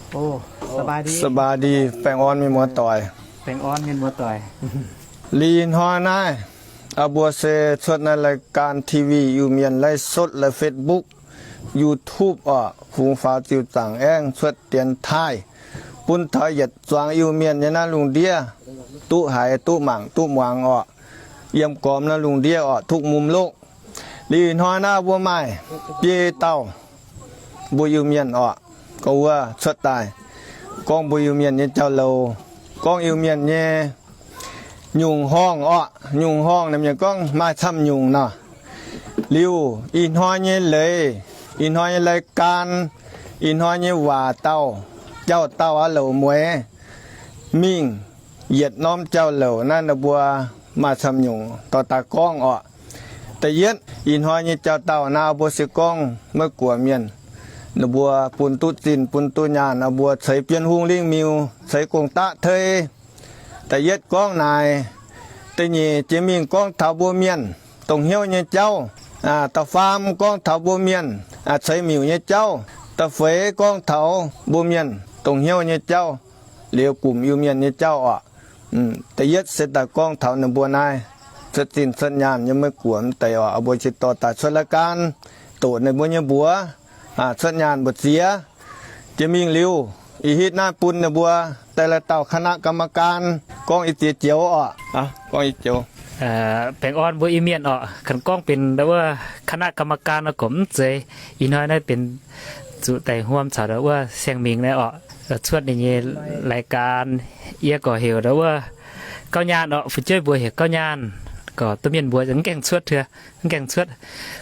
สบายดี baengh orn mienh muoz-doic. Liuz ih hnoi naaiv, mbuo se cuotv naaiv รายการ T V Iu-Mienh ไลฟ์สด laaix Facebook, YouTube orqc, fungx faaux ziux zaangc aengv cuotv dienx taaih bun taux yietc zuangx Iu-Mienh nyei naaiv lungh ndiev duqv haiz, duqv mangc, duqv muangx orqc, yiem gormx naaiv lungh ndiev orqc, duqv mumh loqv. Liuz ih hnoi naaiv mbuo maaih biei dauh mbuo Iu-Mienh orqc, gorngv wuov cuotv daaih gorngv mbuo Iu-Mienh nyei jauv-louc, gorngv Iu-Mienh nyei nyungc horngh orqc. Nyungc horngh naaiv mienh gorngv maaih camv nyungc nor. Liuz ih hnoi nyei leiz, ih hnoi nyei รายการ, ih hnoi nyei waac dauh, jauv dauh aqv louc mueiz mingh yietc norm jauv-louc naaiv ninh mbuo maaih camv nyungc dorh daaih gorngv orqc. Da'yietv, ih hnoi nyei jauv dauh naaiv mbuo se gorngv Meiv Guoqv mienh, ninh mbuo bun duqv zinh bun duqv nyaanh, mbuo ceix Bienh Hungh Lingh Miuc, ceix gong-daqv tei. Da'yietv gorngv naaic. Da'nyeic jiex mingh gorngv taux mbuo mienh dongh hnyouv nyei jauv. Da'faam gorngv taux mbuo mienh ceix miuc nyei jauv. Da'feix gorngv taux mbuo mienh dongh hnyouv nyei jauv, liuz gumc Iu-Mienh nyei jauv orqc. Da'yietv se daaih gorngv taux ninh mbuo naaiv cuotv zinh cuotv nyaanh nyei Meiv Guoqv m'deix orqc, mbuo se dorh daaih cuotv รายการ doqc ninh mbuo nyei mbuox cuotv nyaanh mbu'ziex. Jiex mingh liuz, ih hitv naaiv bun ninh mbuo daaih lai dauh คณะกรรมการ gorngv i ziex joux orqc. Gorngv i joux. Baengh orn mbuo Iu-Mienh orqc, kanh gorngv benx ndau wuov คณะกรรมการ nor gorqv mv zeiz. Ih hnoi naaiv benx zuqc daaih hmuangx caux ndau wuov Saeng Mingh naaiv orqc, cuotv ninh nyei รายการ. Yie gorqv heuc ndau wuov gauv nyaanh orqc, fu'jueiv mbuox heuc gauv nyaanh. Gorqv domh mienh mbuox mv gaengh cuotv, mv gaengh cuotv.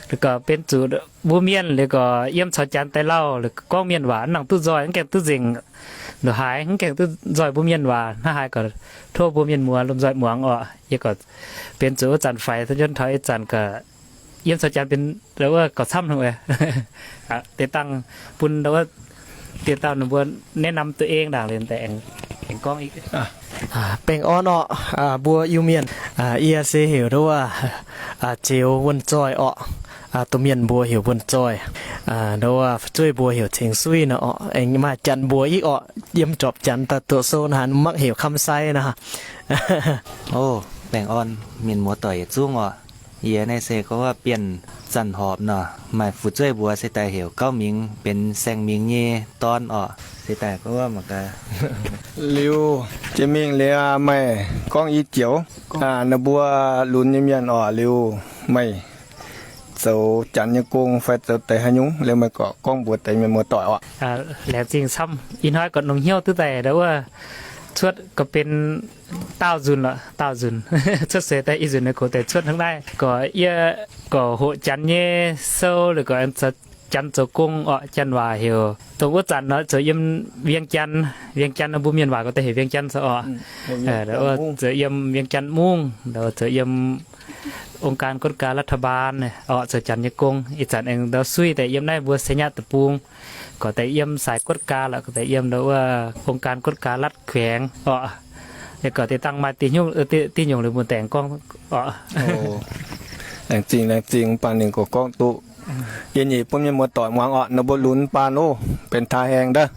Liuz gorqv benx zuqc mbuo mienh liuz gorqv yiem caux janx daaih lauh, liuz gorngv mienh waac mv nangc duqv nzoih, mv gaengh duqv nzengc. Ndongc haaix mv gaengh duqv nzoih mbuo mienh waac hnangv haaix gorqv tov mbuo mienh muoz lomh nzoih muangx orqc. Yie gorqv benx zuqc wuov zanc faix, taux ih zanc gorqv yiem caux janx benx ndau wuov gauh camv haic. Deix dangh bun ndau wuov deix dauh ninh mbuo แนะนำตัวเอง ndaangc liuz daaih aengx gorngv. Baengh orn orqc, mbuo Iu-Mienh. Yie se heuc ndau wuov Zeux Wuonh Zoih orqc. Domh mienh mbuox heuc Wuonh Zoih. Ndau wuov fu'jueiv mbuox heuc Ceng Suiv nor orqc. Aengx maaih janx mbuox yie orqc, yiem jorpc janx daaih doqc sou naaiv haaix mangc heuc คำไซ nor. O, baengh orn mienh muoz-doic yietc zungv orqc. Yie naaiv se gorngv wuov Bienh Zanh Horpc nor, maaih fu'jueiv mbuox se daaih heuc Gauv Mingh, benx Saeng Mingh nyei dorn orqc. Se daaih gorngv wuov mangc gaax. Liuz, jiex mingh liuz maaih gorngv i joux, ninh mbuo lunx nyei mienh orqc, liuz meih zoux janx nyei gong fai zoux deix haaix nyungc, liuz meih gorqv gorngv mbuox deix mienh muoz-doic orqc. Laengz zingh camv, ih hnoi gorqv longc hnyouv duqv daaih ndau wuov cuotv gorqv benx daauh nzunc lorqc, daauh nzunc. Cuotv seix daaih ih nzunc naaiv gox daaih cuotv hnangv naaiv. Gorqv yie gorqv hoqc janx nyei sou liuz gorqv janx zoux gong orqc, janx waac heuc, dongh wuov zanc nor zoux yiem Vieng Jaan, Vieng Jaan nor mbuo mienh waac gorqv daaih heuc Vieng Jaan orqc. Zoux yiem Vieng Jaan Mungv, zoux yiem องค์การ กฎการ รัฐบาล orqc, zoux janx nyei gong. Ih zanc aengx ndau suiv daaih yiem naaiv mbuo Seix Nyatv Deic-Bung, gorqv daaih yiem สาย กฎการ lorqc, gorqv daaih yiem ndau wuov องค์การ กฎการ รัฐแขวง orqc. Yie gorqv deix dangh maaih diuh nyungc liuz mbuo daaih aengx gorngv orqc. Laengz zingh, laengz zingh, mv baac ninh gorqv gorngv duqv yie nyei bun mienh muoz-doic muangx orqc, ninh mbuo lunx baan oc, benx taaih haengh ndov.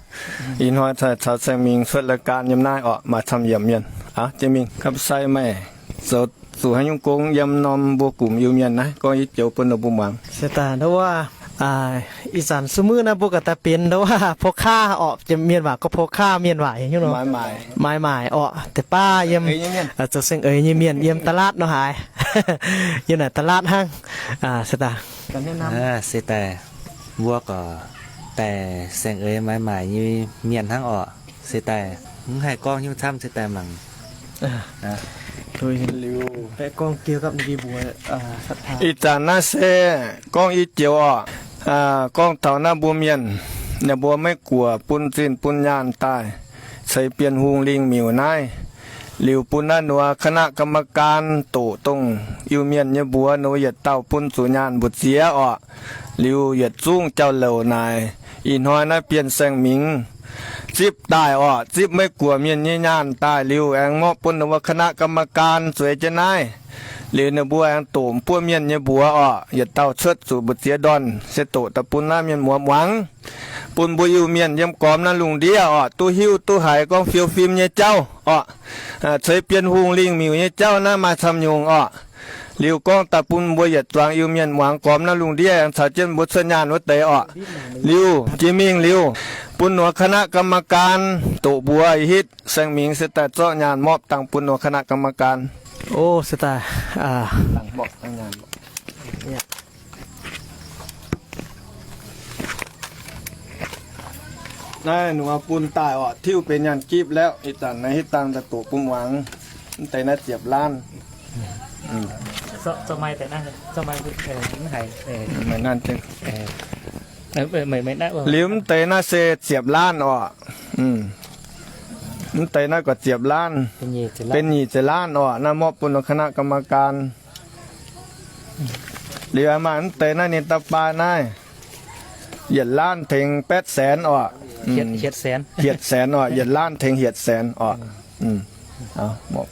Ih hnoi caux Saeng Mingh cuotv รายการ yiem naaiv orqc, maaih camv yiemc mienh. Aa, Saeng Mingh, gapv sai meih zoux zuqc haaix nyungc gong yiem norm mbuo gomh Iu-Mienh naaiv, gorngv i joux bun ninh mbuo muangx. Se daaih ndau wuov, ih zanc สมัย naaiv mbuo gorqv daaih benx ndau wuov พ่อค้า orqc, mienh waac gorngv พ่อค้า, mienh waac nyungc nor, 买卖 orqc. Deix baav yiem zoux saeng-eix nyei mienh yiem ตลาด nor haaix, yiem naaic ตลาด hnangv. Se daaih, se daaih mbuo gorqv daaih saeng-eix 买卖 nyei mienh hnangv orqc. Se daaih mv haih gorngv hnyouv camv, se daaih mangc. Ih zanc naaiv se gorngv i joux orqc. Gorngv taux naaiv mbuo mienh, ninh mbuo Meiv Guoqv bun zinh bun nyaanh daaih ceix Bienh Hungh Lingh Miuc naaiv, liuz bun naaiv ninh mbuo คณะกรรมการ doqc dongh Iu-Mienh nyei mbuox ninh mbuo yietc dauh bun zuqc nyaanh mbu'ziex orqc. Liuz yietc zungv jauv-louc naaic, ih hnoi naaiv Bienh Saeng Mingh zipv daaih orqc, zipv Meiv Guoqv mienh nyei nyaanh daaih liuz aengx mborqv bun ninh mbuo คณะกรรมการ zueiz jienv naaiv. Liuz ninh mbuo aengx doqc buov mienh nyei mbuox orqc, yietc dauh cuotv zuqc mbu'ziex ndorn, se doqc daaih bun naaiv mienh muoz muangx. bun mbuo Iu-Mienh yiem gormx naaiv lungh ndiev orqc, duqv hiuv duqv haiz gorngv fiou fim nyei jauv orqc. Ceix Bienh Hungh lingh miuc nyei jauv naaiv maaih camv nyungc orqc. Liuz gorngv daaih bun mbuo yietc zuangx Iu-Mienh muangx gormx naaiv lungh ndiev aengx caux jienv mbuo cuotv nyaanh wuov deix orqc. Liuz jiex mingh liuz, bun norm คณะกรรมการ doqc mbuox ih hitv saeng mingx se daaih zorqv nyaanh mopv dangh bun norm คณะกรรมการ. O, se daaih naaiv ninh bun daaih orqc, tiuv benx nyaanh gipv laeqv. Ih zanc naaiv hitv dangh daaih doqc bun muangx. Mv deix naaiv ziepc laanv. Liuz mv deix naaiv se ziepc laanv orqc. Mv deix naaiv gorqv ziepc laanv, benx nyic ziepc laanv orqc. Naaiv mopv bun norm คณะกรรมการ. Liuz maaih mv deix naaiv ninh da'baaih naaiv, yietc laanv tengx แปดแสน orqc. เจ็ดแสน orqc, yietc laanv tengx เจ็ดแสน orqc.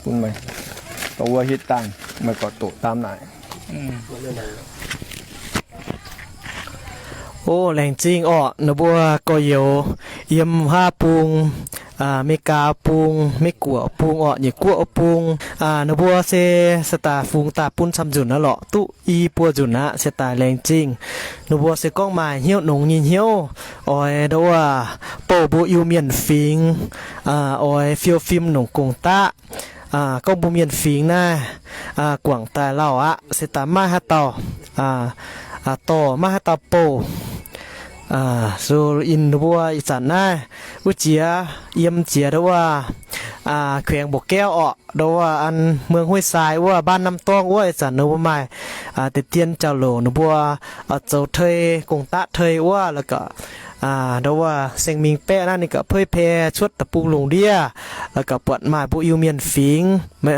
Mv, wuov hitv dangh meih gorqv doqc daamv naaic. O, laengz zingh orqc, ninh mbuo gorx-youz yiem haav bung, Meigaa bung, Meiv-Guoqv bung orqc, Nyic Guoqv bung. Ninh mbuo se se daaih fungx daaih bun camv nzunc aqv lorqc, duqv i buo nzunc aqv, se daaih laengz zingh. Ninh mbuo se gorngv maaih hnyouv nongx nyei hnyouv, oix ndau wuov bouh mbuo Iu-Mienh fingx, oix fiou fim nongc gong-daqv. Gorngv mbuo mienh fingx naaiv guangc daaih lauh aqv, se daaih maiv haaix dauh dorh, maiv haaix dauh bouh. So in mbuo ih zanc naaiv wuov jiex, yiem jiex ndau wuov แขวงบ่อแก้ว orqc, ndau wuov an เมืองห้วยทราย wuov บ้านน้ำต้อง wuov, ih zanc ninh mbuo maaih deix dien jauv-louc ninh mbuo zoux tei, gong-daqv tei wuov, la'gauc ndau wuov saeng mingx baeqv naaiv ninh gauh puiv pae cuotv da'bung lungh ndiev, la'gauc buatc maaih mbuo Iu-Mienh fingx,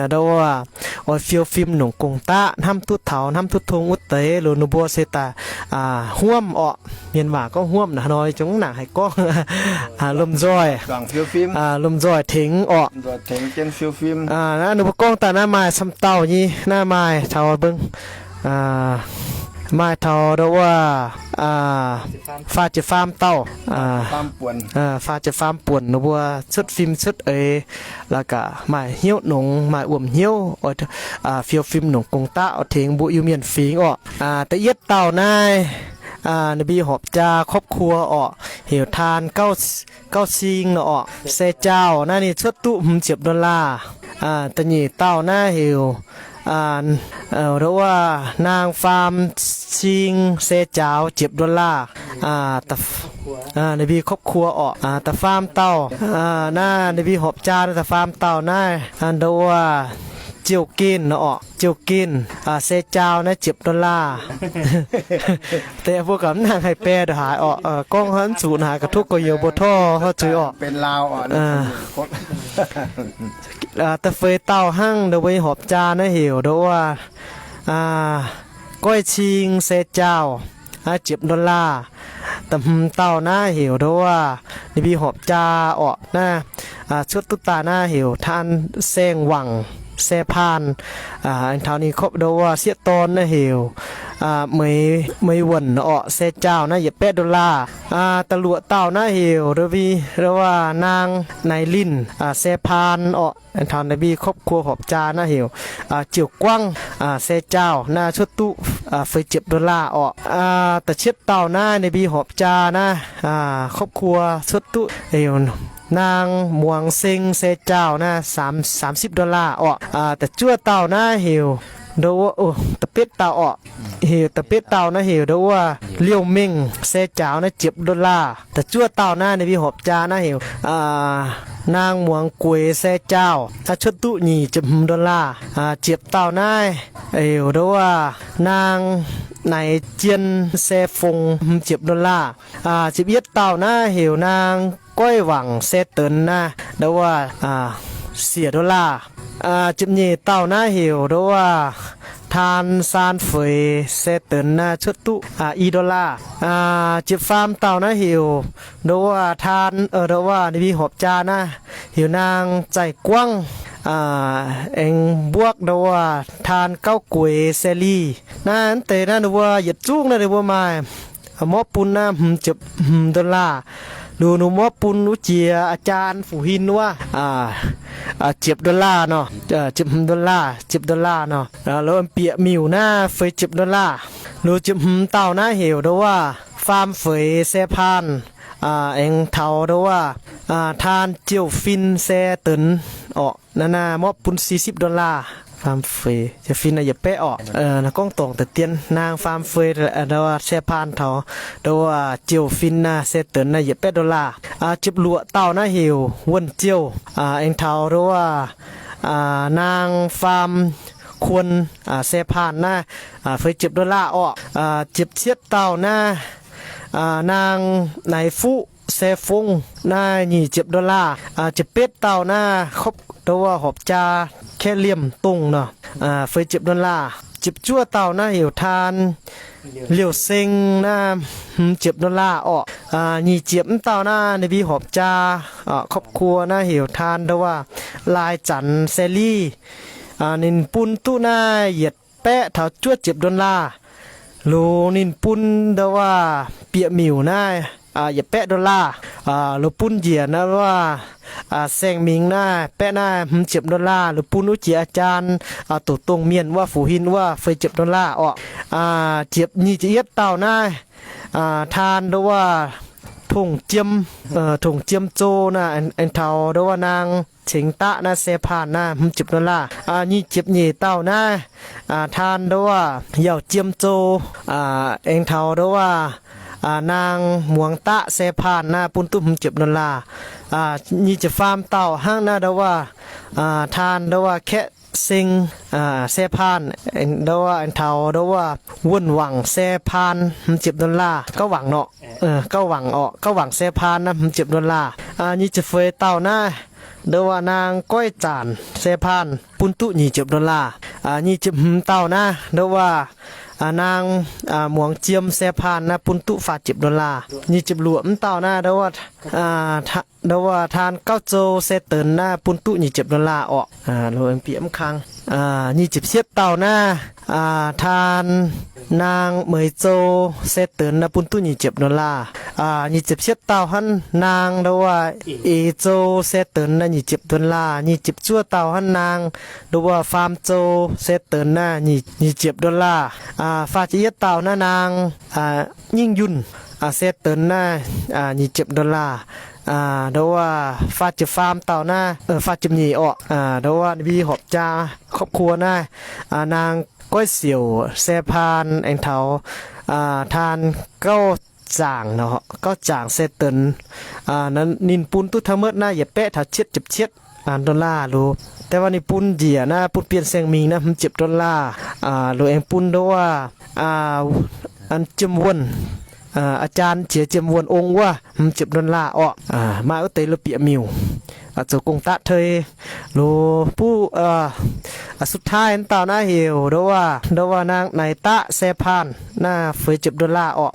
ndau wuov oix fiou fim nongc gong-daqv, hnamv duqv taux hnamv duqv tong wuov deix, liuz ninh mbuo se daaih hmuamv orqc. Mienh waac gorngv hmuamv naaic, hnoi zungv nangc haiz gorngv lomh nzoih, lomh nzoih tengx orqc. Naaiv ninh mbuo gorngv daaih naaiv maaih camv dauh nyei, naaiv maaih taux mbuo maaih taux ndau wuov faah ziepc faam dauh, faah ziepc faam buonc ninh mbuo cuotv fim cuotv eix, la'gauc maaih hnyouv nongx, maaih wuom hnyouv oix fiou fim nongc gong-daqv oix tengx mbuo Iu-Mienh fingx orqc. Da'yietv dauh naaiv, ninh mbuo horpc jaa ครอบครัว orqc, heuc Taan Gauv Cing nor orqc. Se jaauh naaiv ninh cuotv duqv hmz ziepc dollar. Da'nyeic dauh naaiv heuc ndau wuov Naang Faam Cing, se jaaux ziepc dollar. Ninh mbuo ครอบครัว orqc. Da'faam dauh naaiv ninh mbuo horpc jaa naaiv, da'faam dauh naaiv ndau wuov Ziouv Gen nor orqc. Ziouv Gen, se jaauh naaiv ziepc dollar. Deix mbuo gaax mv nangc haih bae ndongc haaix orqc. Gorngv hnangv zuqc naaic ga'tuqv gorx-youz mbuo tov zuiz orqc. Da'feix dauh hnangv ndau wuov horpc jaa naaiv heuc ndau wuov Goiv Cing, se jaauh ziepc dollar. Da'hmz dauh naaiv heuc ndau wuov ninh mbuo horpc jaa orqc naaiv, cuotv duqv daaih naaiv heuc Taan Saeng Wangc, se paan. Aengx taux ninh ndau wuov sieqv dorn naaiv heuc Meix Wuonh orqc, se jaauh naaiv yietc baeqv dollar. Da'luoqc dauh naaiv heuc ndau wuov Naang Naix Linh, se paan orqc. Aengx taux ninh mbuo ครอบครัว horpc jaa naaiv heuc Ziouv Guangv, se jaauh naaiv cuotv duqv feix ziepc dollar orqc. Da'cietv dauh naaiv ninh mbuo horpc jaa naaiv ครอบครัว cuotv duqv heuc Naang Muangz Seng, se jaauh naaiv สามสิบ dollar orqc. Da'juov dauh naaiv heuc ndau wuov, da'betv dauh orqc, heuc da'betv dauh naaiv heuc ndau wuov Liouh Mengh, se jaauh naaiv ziepc dollar. Da'juov dauh naaiv ninh mbuo horpc jaa naaiv heuc Naang Muangz Gueix, se jaauh naaiv cuotv duqv nyic ziepc hmz dollar. Ziepc dauh naaiv heuc ndau wuov Naang Naix Jien, se fong, hmz ziepc dollar. Ziepc yietv dauh naaiv heuc Naang Goiv Wangc, se denx naaiv ndau wuov siec dollar. Ziepc nyeic dauh naaiv heuc ndau wuov Taan Saan Feix, se denx naaiv cuotv duqv i dollar. Ziepc faam dauh naaiv heuc ndau wuov Taan, ndau wuov ninh mbuo horpc jaa naaiv heuc Naang Zaih Guangv, aengx mbuoqv ndau wuov Taan Gauv Gueix, se li. Naaiv mv deix naaiv ninh mbuo yietc zungv naaiv ninh mbuo maaih morqv bun naaiv hmz ziepc hmz dollar. Liuz ninh morqv bun wuov jiex อาจารย์ Fu Hin wuov ziepc dollar nor, ziepc hmz dollar, ziepc dollar nor. Liuz bieqc miuc naaiv feix ziepc dollar. Liuz ziepc hmz dauh naaiv heuc ndau wuov faam feix แซ่พาน, aengx taux ndau wuov ท่าน Jiou Fin แซ่เติน orqc. Naaiv naaiv morqv bun สี่สิบ dollar. Faam feix Jiou Fin naaiv yietc baeqv orqc. Gorngv dorngc deix dien naang faam feix ndau wuov แซ่พาน taux ndau wuov Jiou Fin naaiv แซ่เติน naaiv yietc baeqv dollar. Ziepc luoqc dauh naaiv heuc Wuonh Jiou, aengx taux ndau wuov naang faam Kuon แซ่พาน naaiv feix ziepc dollar orqc. Ziepc cietv dauh naaiv naang Naix Fuqv แซ่ฟง naaiv nyic ziepc dollar. Ziepc betv dauh naaiv ndau wuov horpc jaa Kaeqv Liemh Dongh nor, feix ziepc dollar. Ziepc juov dauh naaiv heuc ท่าน Liouh Seng naaiv hmz ziepc dollar orqc. Nyic ziepc mv dauh naaiv ninh mbuo horpc jaa ครอบครัว naaiv heuc ท่าน ndau wuov Lai Zanx แซ่ลี่, ninh bun duqv naaiv yietc baeqv taux juov ziepc dollar. Liuz ninh bun ndau wuov bieqc miuc naaiv yietc baeqv dollar. Liuz bun njiec naaiv wuov saeng-mingh naaiv baeqv naaiv hmz ziepc dollar. Liuz bun wuov jiex อาจารย์ doqc dongh mienh wuov Fu Hin wuov feix ziepc dollar orqc. Ziepc nyic ziepc yietv dauh naaiv ท่าน ndau wuov Tongc Jiem, Tongc Jiem Zou naaiv, aengx taux ndau wuov naang Cingx Daqv naaiv แซ่พาน naaiv hmz ziepc dollar. Nyic ziepc nyeic dauh naaiv ท่าน ndau wuov Yauh Jiem Zou, aengx taux ndau wuov naang Muangx Daqv แซ่พาน naaiv bun duqv hmz ziepc dollar. Nyic ziepc faam dauh hnangv naaiv ndau wuov ท่าน ndau wuov Kaeqv Seng แซ่พาน, ndau wuov aengx taux ndau wuov Wuonh Wangc แซ่พาน hmz ziepc dollar. Gauv Wangc nor, Gauv Wangc orqc, Gauv Wangc แซ่พาน naaiv hmz ziepc dollar. Nyic ziepc feix dauh naaiv ndau wuov naang Goiv Zanc แซ่พาน bun duqv nyic ziepc dollar. Nyic ziepc hmz dauh naaiv ndau wuov naang Muangx Jiem แซ่พาน naaiv bun duqv faah ziepc dollar. Nyic ziepc luoqc mv dauh naaiv ndau wuov ndau wuov ท่าน Gauv Zou แซ่เติน naaiv bun duqv nyic ziepc dollar orqc. Bieqc mv kang. Nyic ziepc cietv dauh naaiv ท่าน naang Meix Zou แซ่เติน naaiv bun duqv nyic ziepc dollar. Nyic ziepc cietv dauh hnangv naang ndau wuov Eix Zou แซ่เติน naaiv nyic ziepc dollar. Nyic ziepc zuov dauh hnangv naang ndau wuov Faam Zou แซ่เติน naaiv nyic ziepc dollar. Faah ziepc yietv dauh naaiv naang Nyingh Yunh แซ่เติน naaiv nyic ziepc dollar. Ndau wuov faah ziepc faam dauh naaiv, faah ziepc nyeic orqc. Ndau wuov ninh mbuo horpc jaa ครอบครัว naaiv, naang Goiv Siouc แซ่พาน aengx taux ท่าน Gauv Zaangc, Gauv Zaangc แซ่เติน. Ninh bun duqv ทั้งหมด naaiv yietc baeqv taux cietv ziepc cietv dollar loz. Da'faanh ninh bun njiec naaiv bun Bienh Saeng Mingh naaiv hmz ziepc dollar. Loz aengx bun ndau wuov Jiem Wuonh, อาจารย์ jiex Jiem Wuonh ong wuov hmz ziepc dollar orqc. Maaih wuov deix loz bieqc miuc zoux gong-daqv tei. Loz buv สุดท้าย dauh naaiv heuc ndau wuov, ndau wuov naang Naix Daqv แซ่พาน naaiv feix ziepc dollar orqc.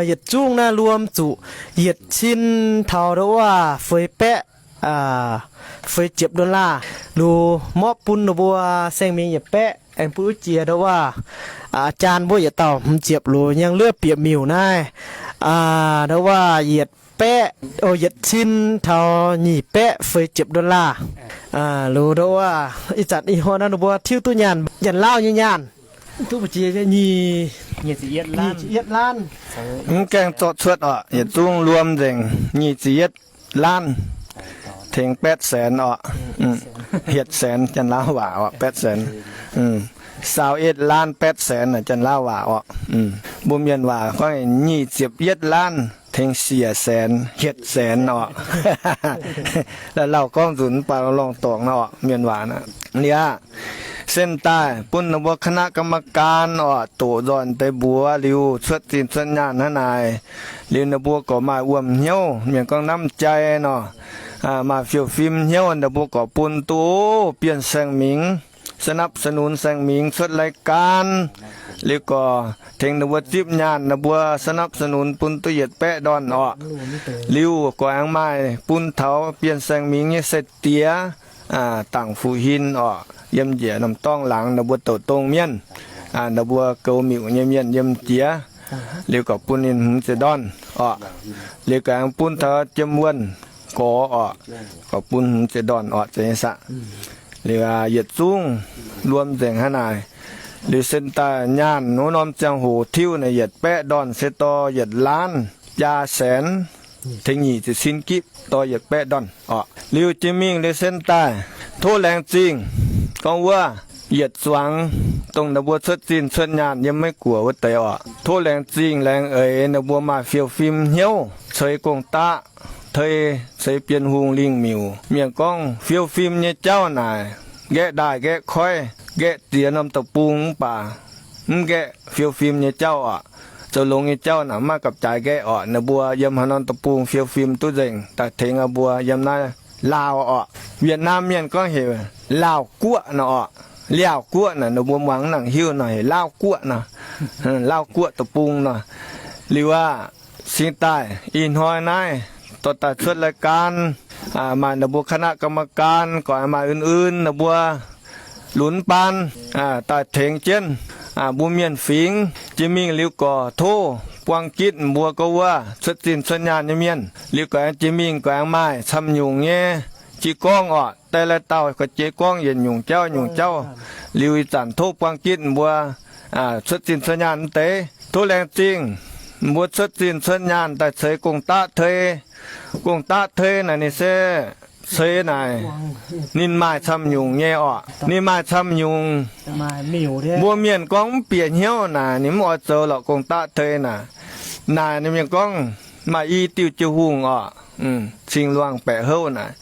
Yietc zungv naaiv luom zuqc yietc cin taux ndau wuov feix baeqv, feix ziepc dollar. Loz morqv bun ninh mbuo saeng-mingh yietc baeqv, aengx bun wuov jiex ndau wuov อาจารย์ mbuo yietc dauh hmz ziepc. Loz nyangv luov bieqc miuc naaiv ndau wuov yietc baeqv, yietc cin taux nyic baeqv feix ziepc dollar. Loz ndau wuov ih zanc ih hnoi naaiv ninh mbuo tiuv duqv nyaanh, Janx-Lauv nyei nyaanh, duqv mbu'ziex nyic, nyic ziepc yietv laanh. Mv gaengh zorqv cuotv orqc, yietc zungv luom nzengc nyic ziepc yietv laanh tengx แปดแสน orqc. เจ็ดแสน Janx-Lauv waac orqc, แปดแสน. ซาวเอ็ดล้านแปดแสน Janx-Lauv waac orqc. Mbuo Mienh waac gorngv nyic ziepc yietv laanh tengx สี่แสน, เจ็ดแสน orqc. Lauh gorngv nzunc mv baac lorngh dorngc nor orqc, Mienh waac naaiv. Liuz aqv, 现在 bun ninh mbuo คณะกรรมการ orqc, doqc nzoih deix mbuox liuz cuotv zinh cuotv nyaanh hnangv naaic. Liuz ninh mbuo gorqv maaih wuom hnyouv, mienh gorngv น้ำใจ nor, maaih fiou fim hnyouv, ninh mbuo gorqv bun duqv Bienh Saeng Mingh, สนับสนุน Saeng Mingh cuotv รายการ. Liuz gorqv tengx ninh mbuo zipv nyaanh, ninh mbuo สนับสนุน bun duqv yietc baeqv ndorn orqc. Liuz gorqv aengx maaih bun taux Bienh Saeng Mingh nyei sai-diex, Dangc Fu Hin orqc, yiem njiec norm dorngx laangz ninh mbuo douc dongh mienh, ninh mbuo goux miuc nyei mienh yiem jiex. Liuz gorqv bun ninh hmz ziepc ndorn orqc. Liuz gorqv aengx bun taux jiem wuonh gorx orqc, gorqv bun hmz ziepc ndorn orqc, zeiz nyei saah. Liuz yietc zungv luom nzengc hnangv naaic. Liuz sen daaih nyaanh wuov norm ziangh hoc tiuv naaic yietc baeqv ndorn se dorh yietc laanv jaa saenx tengx nyic ziepc cin gipv dorh yietc baeqv ndorn orqc. Liuz jiex mingh liuz sen daaih tov laengz zingh gorngv wuov yietc zuangx dongh ninh mbuo cuotv zinh cuotv nyaanh yiem Meiv Guoqv wuov deix orqc. Tov laengz zingh laengz eix ninh mbuo maaih fiou fim hnyouv ceix gong-daqv tei, ceix Bienh Hungh lingh miuc. Mienh gorngv fiou fim nyei jauv naaic, nqaeqv ndaaih nqaeqv koiv, nqaeqv ziex norm deic-bung mv baac mv nqaeqv fiou fim nyei jauv orqc. Zoux longx nyei jauv naaic maiv gapv-jaaix nqaeqv orqc. Ninh mbuo yiem haaix norm deic-bung fiou fim duqv nzengc daaih tengx mbuo yiem naaiv Laauv orqc. Vietnam mienh gorngv heuc Laauv Guoqv nor orqc. Laauv Guoqv naaic ninh mbuo muangx nangc hiuv nor heuc Laauv Guoqv nor. Laauv Guoqv deic-bung nor. Liuz aqv, cingx daaih ih hnoi naaiv dorh daaih cuotv รายการ, maaih ninh mbuo คณะกรรมการ gorqv maaih un-un ninh mbuo lunx baan daaih tengx jienv mbuo mienh fingx. Jiex mingh liuz gorqv tov buang gitv mbuo gorngv wuov cuotv zinh cuotv nyaanh nyei mienh. Liuz gorqv aengx jiex mingh gorqv aengx maaih camv nyungc nyei jiez gorngv orqc. Daaih lai dauh gorqv jiez gorngv yietc nyungc jauv nyungc jauv. Liuz ih zanc tov buang gitv mbuo cuotv zinh cuotv nyaanh mv deix. Tov laengz zingh mbuo cuotv zinh cuotv nyaanh daaih ceix gong-daqv tei. Gong-daqv tei naaic ninh se ceix naaic ninh maaih camv nyungc nyei orqc. Ninh maaih camv nyungc. Mbuo mienh gorngv mv bieqc hnyouv naaic ninh mv oix zoux lorqc. Gong-daqv tei naaic, naaic ninh mienh gorngv maaih i diuh jiu hungh orqc, cing-luangh baeqc houv naaic.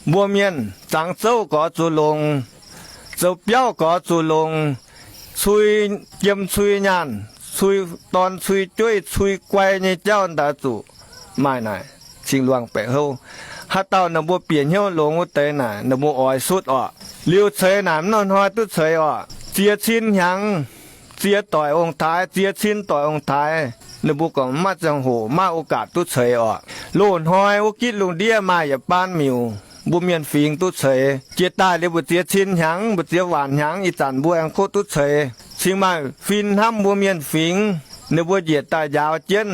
Mbuo mienh zangx zouv gorx zuqc longx, zoux biauv gorx zuqc longx, cui jiem cui nyaanh, cui dorn cui jueiv cui guai nyei jauv daaih zuqc maaih naaic, cing-luangh baeqc houv. Haaix dauh ninh mbuo bieqc hnyouv longx wuov deix naaic ninh mbuo oix sutv orqc. Liuz ceix naaic mv norm hnoi duqv ceix orqc. Ziex cin hnyangx, ziex doic ong-taaix, ziex cin doic ong-taaix, ninh mbuo gorngv maiv ziangh hoc maaih โอกาส duqv ceix orqc. Loz-hnoi wuov gitv lungh ndiev maaih yietc baan miuc mbuo mienh fingx duqv ceix. Jiex daaih liuz mbu'ziex cin hnyangx, mbu'ziex waanc hnyangx, ih zanc mbuo aengx kov duqv ceix. Cingx maaih fin hnamv mbuo mienh fingx, ninh mbuo njiec daaih njaaux jienv,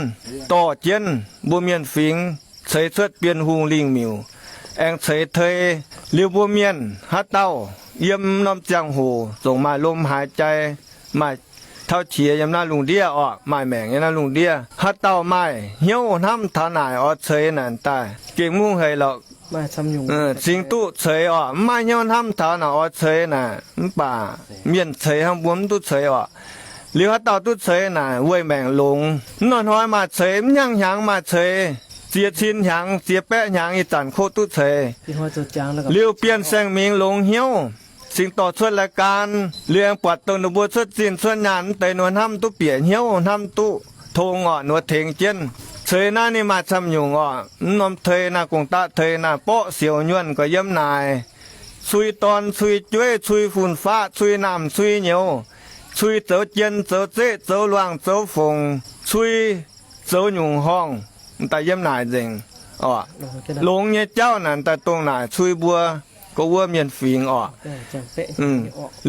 dorh jienv mbuo mienh fingx ceix cuotv Bienh Hungh lingh miuc, aengx ceix tei. Liuz mbuo mienh haaix dauh yiem norm ziangh hoc zongc maaih lom haaix jai, maaih tauv qiex yiem naaiv lungh ndiev orqc, maaih maengc yiem naaiv lungh ndiev. Haaix dauh maaih hnyouv hnamv taux naaic oix ceix naaic daaih, gengh mungv hec lorqc. Cingx duqv ceix orqc. Mv maaih hnyouv hnamv taux naaic oix ceix naaic, mv baac mienh ceix hnangv mbuo mv duqv ceix orqc. Liuz haaix dauh duqv ceix naaic weic maengc longx. Mv norm hnoi maaih ceix, mv hnyangx hnyangx maaih ceix, ziex cin hnyangx, ziex baeqv hnyangx ih zanc kov duqv ceix. Liuz Bienh Saeng Mingx longx hnyouv, cingx dorh cuotv รายการ. Liuz aengx buatc dongh ninh mbuo cuotv zinh cuotv nyaanh mv deix nor hnamv duqv bieqc hnyouv, hnamv duqv tong orqc, nor tengx jienv. Ceix naaiv ninh maaih camv nyungc orqc. Mv norm tei naaiv, gong-daqv tei naaiv, borqv siouc nyuonh gorx yiem naaic, cui dorn cui jueiv cui fun-faqv cui naamh cui nyouz, cui zoux jien zoux zeqv zoux luangh zoux fongc, cui zoux nyungc horngh, daaih yiem naaic nzengc orqc. Longx nyei jauv naaic daaih dongh naaic cui mbuo gorx wuov mienh fingx orqc.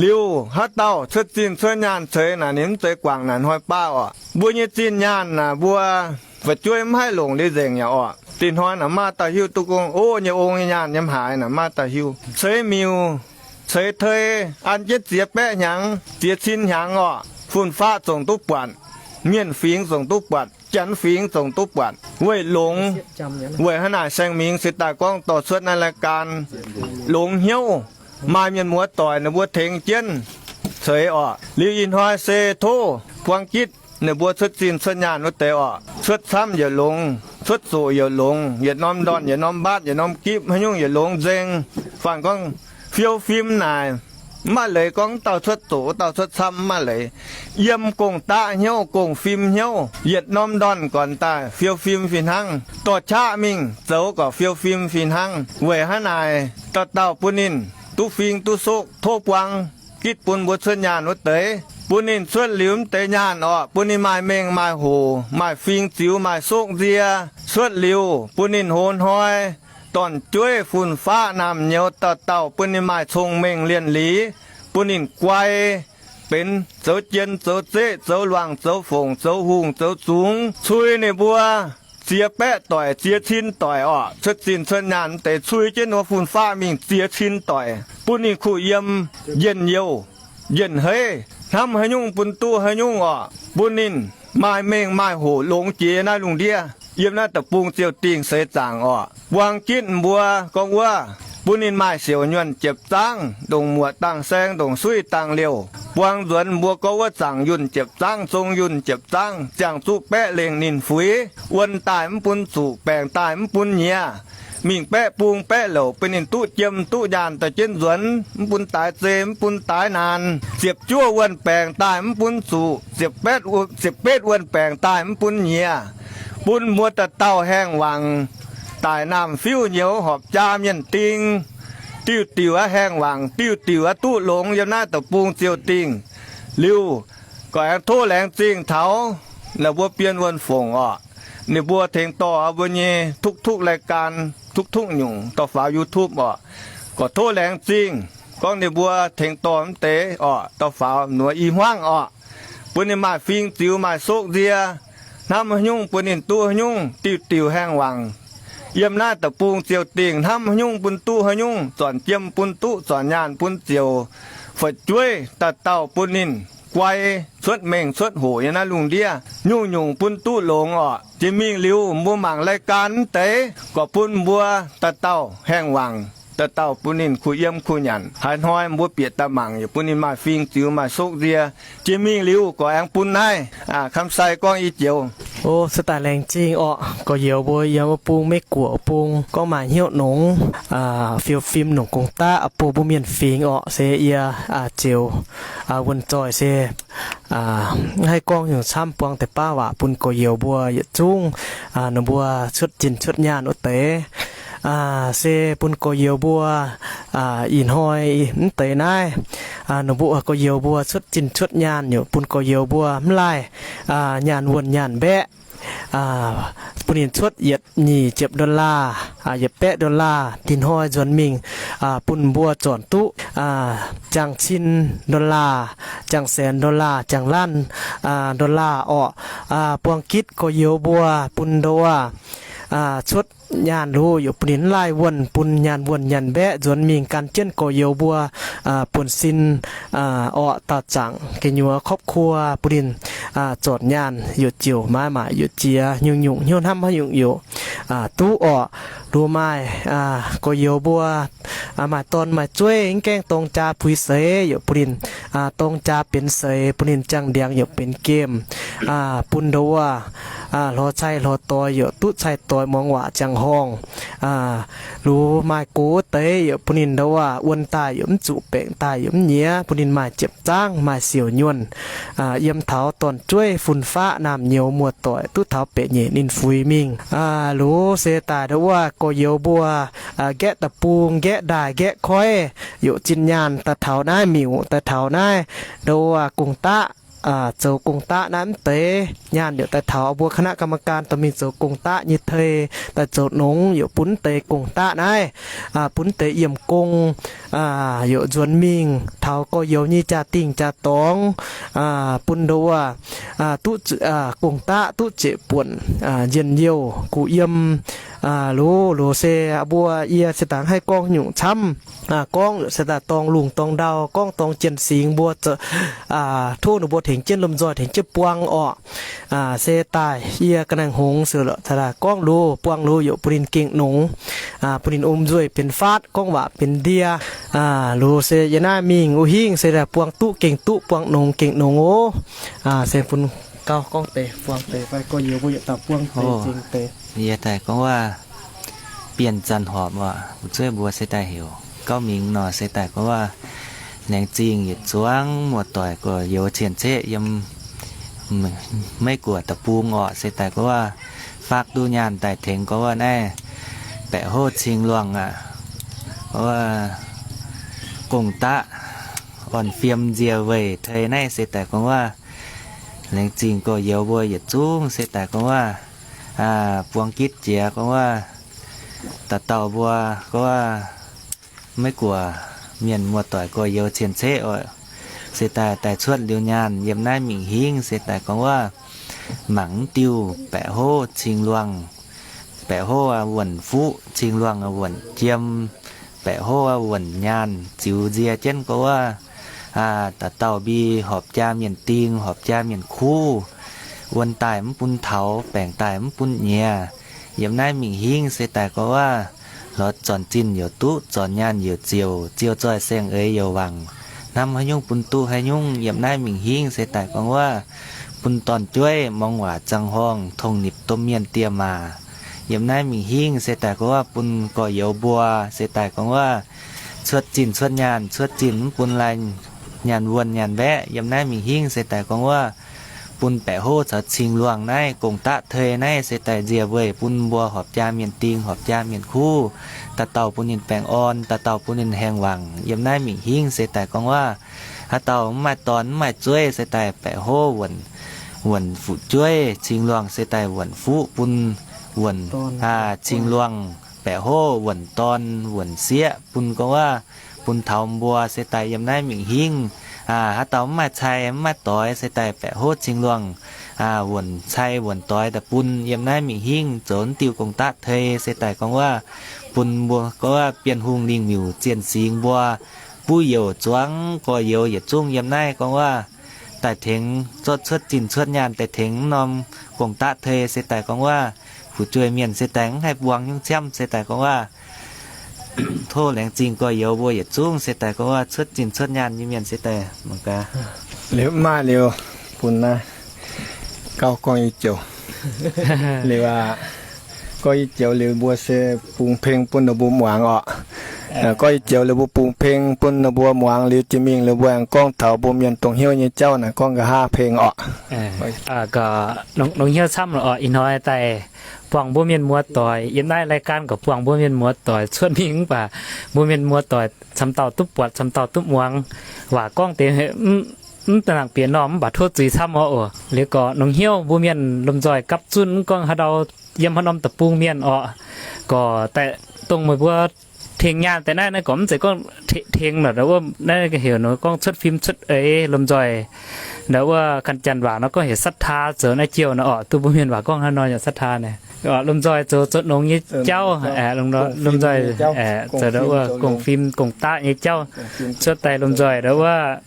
Liuz haaix dauh cuotv zinh cuotv nyaanh ceix naaic ninh mv zeiz guangc naaic hnoi baav orqc. Mbuo nyei zinh nyaanh naaic mbuo fu'jueiv mv haih longc liuz nzengc yaac orqc. Dinh hnoi naaic maaih dauh hiuv duqv gorngv, o, nyei ong nyei nyaanh nyei haaix naaic maaih dauh hiuv. Ceix miuc, ceix tei, an jienv ziex baeqv hnyangx, ziex cin hnyangx orqc, fun-faqv zongc duqv buatc, mienh fingx zongc duqv buatc, janx fingx zongc duqv buatc, weic longx. Weic hnangv naaic Saeng Mingx se daaih gorngv dorh cuotv naaiv รายการ longx hnyouv, maaih mienh muoz doic ninh mbuo tengx jienv ceix orqc. Liuz ih hnoi se tov buang gitv ninh mbuo cuotv zinh cuotv nyaanh wuov deix orqc. Cuotv camv yietc longx, cuotv zoqc yietc longx, yietc norm ndorn yietc norm mbatv yietc norm gipv haaix nyungc yietc longx nzengc. Faanh gorngv fiou fim naaic, mv maaih leiz gorngv wuov dauh cuotv zoqc wuov dauh cuotv camv, mv maaih leiz. Yiem gong-daqv hnyouv gong-fim hnyouv, yietc norm ndorn gornx daaih fiou fim fih hnangv. Dorh qaqv mingh zoux gorqv fiou fim fih hnangv. Weic hnangv naaic dauh dauh bun ninh duqv fing duqv soqv, tov buang gitv bun mbuo cuotv nyaanh wuov deix, bun ninh cuotv liuz mv deix nyaanh orqc, bun ninh maaih mengh maaih hoc, maaih fing ziux maaih soqv nzie. Cuotv liuz bun ninh hoz hnoi dorn-jueiv fun-faqv naamh nyouz dauh dauh bun ninh maaih cong-mengh lienh liz, bun ninh guai, benx zoux jien, zoux zeqv, zoux luangh, zoux fongc, zoux hungh, zoux zungx, cui ninh mbuo ziex baeqv doic, ziex cin doic orqc, cuotv zinh cuotv nyaanh deix cui jienv wuov fun-faqv mingh ziex cin doic, bun ninh kuh yiem, njien-youh, njien-heiv, hnamv haaix nyungc bun duqv haaix nyungc orqc, bun ninh maaih mengh maaih hoc longx jiex naaiv lungh ndiev, yiem naaiv deic-bung ziouc dingh seix zaangc orqc. Buang gitv mbuo gorngv wuov, bun ninh maaih siouc nyuonh jiepv zaangv, ndongc muoqc dangh saeng, ndongc suiv dangh liouh. Buang nzuonx mbuo gorngv wuov zaangc yunh jiepv zaangv, zong yunh jiepv zaangv, ziangh zuqc baeqv lengh ninh fuix, wuonh daaih mv bun zuqc, baengc daaih mv bun nyiex. Mingh baeqv bung baeqv louc, bun ninh duqv jiem duqv nyaanh daaih jienv nzuonx, mv bun daix zei, mv bun daix naanc. Ziepc juov wuonh baengc daaih mv bun zuqc, ziepc betv wuonh baengc daaih mv bun nyiex. Bun mbuo dauh dauh haengh wangc, daic naamh fiuv nyouz horpc jaa mienh ding, diuh diuh aqv haengh wangc, diuh diuh aqv duqv longx yiem naaiv deic-bung ziouc dingh. Liuz, gorqv aengx tov laengz zingh taux naaiv mbuo Bienh Wuonh Fongc orqc, ninh mbuo tengx dorh mbuo nyei ทุกๆ รายการ, ทุกๆ nyungc dorh faaux YouTube orqc. Gorqv tov laengz zingh gorngv ninh mbuo tengx dorh mv deix orqc, dorh faaux nduov i hmuangv orqc, bun ninh maaih fing ziux maaih sokv nzie, hnamv haaix nyungc bun ninh duqv haaix nyungc, diuh diuh haengh wangc. Yiem naaiv deic-bung ziouc dingh, hnamv haaix nyungc bun duqv haaix nyungc, zornc jiem bun duqv, zornc nyaanh bun ziouc, fu'jueiv dauh dauh bun ninh guai cuotv mengh cuotv hoc yiem naaiv lungh ndiev, nyungc-nyungc bun duqv longx orqc. Jiex mingh liuz mbuo mangc รายการ mv deix, gorqv bun mbuo dauh dauh haengh wangc, dauh dauh bun ninh kuh yiem kuh nyanc. Haaix hnoi mbuo bieqc daaih mangc, yaac bun ninh maaih fing ziux maaih sokv nzie. Jiex mingh liuz gorqv aengx bun naaiv คำไซ gorngv i joux. O, se daaih laengz zingh orqc, gorx-youz mbuo yiem wuov bung Meiv Guoqv bung gorngv maaih hnyouv nongx, fiou fim nongc gong-daqv bun mbuo mienh fingx orqc, se yie ziouc wuonh zoih se haih gorngv nyungc camv buang deix baav waac bun gorx-youz mbuo yietc zungv, ninh mbuo cuotv zinh cuotv nyaanh wuov deix. Se bun gorx-youz mbuo ih hnoi mv deix naaiv, ninh mbuo gorx-youz mbuo cuotv zinh cuotv nyaanh yaac bun gorx-youz mbuo mv laih nyaanh wuonh nyaanh mbaeqv, bun ninh cuotv yietc nyic ziepc dollar, yietc baeqv dollar, ih hnoi nzuonx mingh bun mbuo zornc duqv ziangh cin dollar, ziangh saenx dollar, ziangh laanh dollar orqc. Buang gitv gorx-youz mbuo bun ndou aav cuotv nyaanh lu yaac bun ninh mv laih wuonh, bun nyaanh wuonh nyaanh mbaeqv nzuonx mingh gan jienv gorx-youz mbuo buonv-sin orqc, daauh zaangc gu'nyuoz ครอบครัว bun ninh zornc nyaanh yaac ziouc maaiz maaic yaac jiex nyungc-nyungc hnyouv hnamv haaix nyungc yaac duqv orqc. Lu maaih gorx-youz mbuo maaih dorn maaih zueiv mv gaengh dorng jaa puix seix yaac bun ninh dorng jaa benx seix, bun ninh jangx ndiangx yaac benx gemh, bun ndou aav lorz cai lorz doix yaac duqv cai doix muangx waac ziangh horngh. Lu maaih gox wuov deix yaac bun ninh ndou aav wuonh daaih yaac mv zuqc, baengc daaih yaac mv nyiex, bun ninh maaih ziepc zaangv maaih siouc nyuonh, yiem taux dorn-jueiv fun-faqv naamh nyouz muoz-doic duqv taux baeqc nyeic ninh fuix mingh. Lu se daaih ndou wuov gorx-youz mbuo nqaeqv deic-bung, nqaeqv ndaaih, nqaeqv koiv, yaac zinh nyaanh daaih taux naaiv, miuc daaih taux naaiv, ndou wuov gong-daqv, zoux gong-daqv naaiv mv deix nyaanh yaac daaih taux mbuo คณะกรรมการ dorh mingh zoux gong-daqv nyei tei daaih zoux nongx yaac bun mv deix gong-daqv naaiv, bun mv deix yiem gong, yaac nzuonx mingh taux gorx-youz nyei jaa-dingh jaa-dorngx, bun ndou wuov duqv gong-daqv duqv ziec buonc, njien-youh, kuh yiem. Lu, lu se mbuo yie se dangx haih gorngv nyungc camv, gorngv se daaih dorng lungh dorng ndau, gorngv dorng jien-singx mbuo tov ninh mbuo tengx jienv lomh nzoih tengx jienv buang orqc. Se daaih yie ga'naaiv hngongx se gorngv lu, buang lu yaac bun ninh gengh nongx, bun ninh om nzuih benx faatv, gorngv waac benx ndie. Lu se yie naaiv mingh wuov hingv se daaih buang duqv gengh duqv, buang nongx gengh nongx oc. Se bun gauh gorngv deix buang deix fai gorx-youz mbuo yietc dauh buang deix zingx deix. Yie daaih gorngv wuov Bienh Zanc Horpc oc, fu'jueiv mbuo se daaih heuc Gauv Mingx nor, se daaih gorngv wuov laengz zingh yietc zungv muoz-doic gorx-youz cien-ceqv yiem Meiv Guoqv deic-bung orqc, se daaih gorngv wuov faakv duqv nyaanh daaih tengx gorngv wuov naaiv baeqc houv cing luangh aqv, gorngv wuov gong-daqv orn fiem nzie weih tei naaiv, se daaih gorngv wuov laengz zingh gorx-youz mbuo yietc zungv, se daaih gorngv wuov buang gitv jiex gorngv wuov dauh dauh mbuo gorngv wuov Meiv Guoqv mienh muoz-doic gorx-youz cien-ceqv oc. se daaih, daaih cuotv liuz nyaanh. Yiem naaiv mingh hingv se daaih gorngv wuov, mangc mv diuh baeqc hov cing luangh, baeqc hov wuonc fuqv, cing luangh wuonc jiem, baeqc hov wuonc nyaanh ziux nzie jienv gorngv wuov, dauh dauh mbi horpc jaa mienh ding, horpc jaa mienh kuv, wuon daaih mv bun taux, baengc daaih mv bun nyiex. Yiem naaiv mingh hingv se daaih gorngv wuov, lorz zornc zinh youc duqv, zornc nyaanh youc ziouc, ziou zoih saeng-eix youc wangc, hnamv haaix nyungc bun duqv haaix nyungc. Yiem naaiv mingh hingv se daaih gorngv wuov, bun dorn-jueiv muangx waac zaangh horngh, tongh nipc domh mienh dieh maac. Yiem naaiv mingh hingv se daaih gorngv wuov, bun gorx-youz mbuo se daaih gorngv wuov, cuotv zinh cuotv nyaanh, cuotv zinh mv bun lai nyaanh wuonh nyaanh mbaeqv. Yiem naaiv mingh hingv se daaih gorngv wuov, bun baeqc hov caux cing luangh naaiv gong-daqv tei naaiv se daaih nzie weih bun mbuo horpc jaa mienh ding, horpc jaa mienh kuv, dauh dauh bun ninh baengh orn, dauh dauh bun ninh haengh wangc. Yiem naaiv mingh hingv se daaih gorngv wuov, haaix dauh mv maaih dorn mv maaih zueiv se daaih baeqc hov wuonc, wuonc fu'jueiv, cing luangh se daaih wuonc fuqv bun, wuonc, cing luangh baeqc hov wuonc dorn wuonc sieqv bun gorngv wuov, bun taux mbuo se daaih yiem naaiv mingh hingv. Haaix dauh mv maaih cai mv maaih doix se daaih baeqc hov cing luangh wuonc cai wuonc doix daaih bun yiem naaiv mingh hingv. Zoux diuh gong-daqv tei se daaih gorngv wuov, bun mbuo gorngv wuov Bienh Hungh, Lingh Miuc, Zienh Singx mbuo buv youc zuangx gorx-youz yietc zungv yiem naaiv gorngv wuov, daaih tengx zorqv cuotv zinh cuotv nyaanh daaih tengx norm gong-daqv tei se daaih gorngv wuov, fu'jueiv mienh se daaih mv haih buangh nyungc ciamv se daaih gorngv wuov, tov laengz zingh gorx-youz mbuo yietc zungv se daaih gorngv wuov cuotv zinh cuotv nyaanh nyei mienh se daaih mangc gaax. Liuz mv maaih liuz, bun naaiv gauh gorngv nyei joux. Liuz aqv, gorngv nyei joux liuz mbuo se bungx peng bun ninh mbuo muangx orqc. Gorngv nyei joux liuz mbuo bungx peng bun ninh mbuo muangx liuz jiex mingh liuz mbuo aengx gorngv taux mbuo mienh dongh hnyouv nyei jauv naaic gorngv nqa'haav peng orqc. Nongx hnyouv camv orqc. Ih hnoi daaih buangh mbuo mienh muoz-doic yiem naaiv รายการ gorqv buangh mbuo mienh muoz-doic cuotv mingh mv baac mbuo mienh muoz-doic camv dauh duqv buatc camv dauh duqv muangx. Waac gorngv deix mv da'nangc bieqc normh mv baac tov zuiz camv orqc. Oc, liuz gorqv nongx hnyouv mbuo mienh lomh nzoih gapv zunv mv gorngv haaix ndau yiem haaix norm deic-bung mienh orqc, gorqv daaih dongh meih mbuo tengx nyaanh daaih naaiv, naaiv gorqv mv zeiz gorngv tengx lorqc, wuov naaiv heuc nor gorngv cuotv fim cuotv eix lomh nzoih. Ndau wuov ganh janx waac nor gorngv heuc ศรัทธา zoux naaiv jouh nor orqc. Duqv mbuo mienh waac gorngv hnangv nor yaac ศรัทธา naaic. Lomh nzoih zoux zoux nongx nyei jauv, lomh nzoih zoux ndau wuov gong-fim gong-daqv nyei jauv. Cuotv daaih lomh nzoih ndau wuov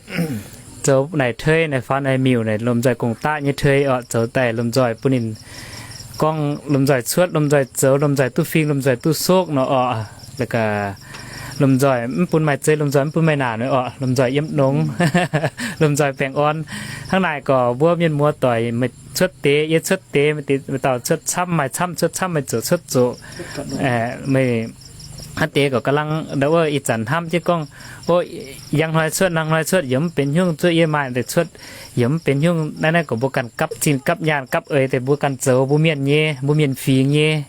zoux naaic tei naaic faaux naaic miuc naaic lomh nzoih gong-daqv nyei tei orqc. Zoux daaih lomh nzoih bun ninh gorngv lomh nzoih cuotv, lomh nzoih zoux, lomh nzoih duqv fing, lomh nzoih duqv sokv nor orqc. Lomh nzoih mv bun maaih zei, lomh nzoih mv bun maaih naanc orqc. Lomh nzoih yiem nongx, lomh nzoih baengh orn. Hnangv naaic gorqv mbuo mienh muoz-doic meih cuotv deix yie cuotv deix, meih dauh cuotv camv maaih camv, cuotv camv maaih zoqc cuotv zoqc. Meih hnangv deix gorqv ga'lang ndau wuov ih zanc hnamv jienv gorngv, o, yangh hnoi cuotv nangh hnoi cuotv yaac mv benx haaix nyungc, zuov yie maaih deix cuotv yaac mv benx haaix nyungc. Naaiv naaiv gorqv mbuo ganh gapv zinh gapv nyaanh gapv eix deix mbuo ganh zoux mbuo mienh nyei, mbuo mienh fingx nyei.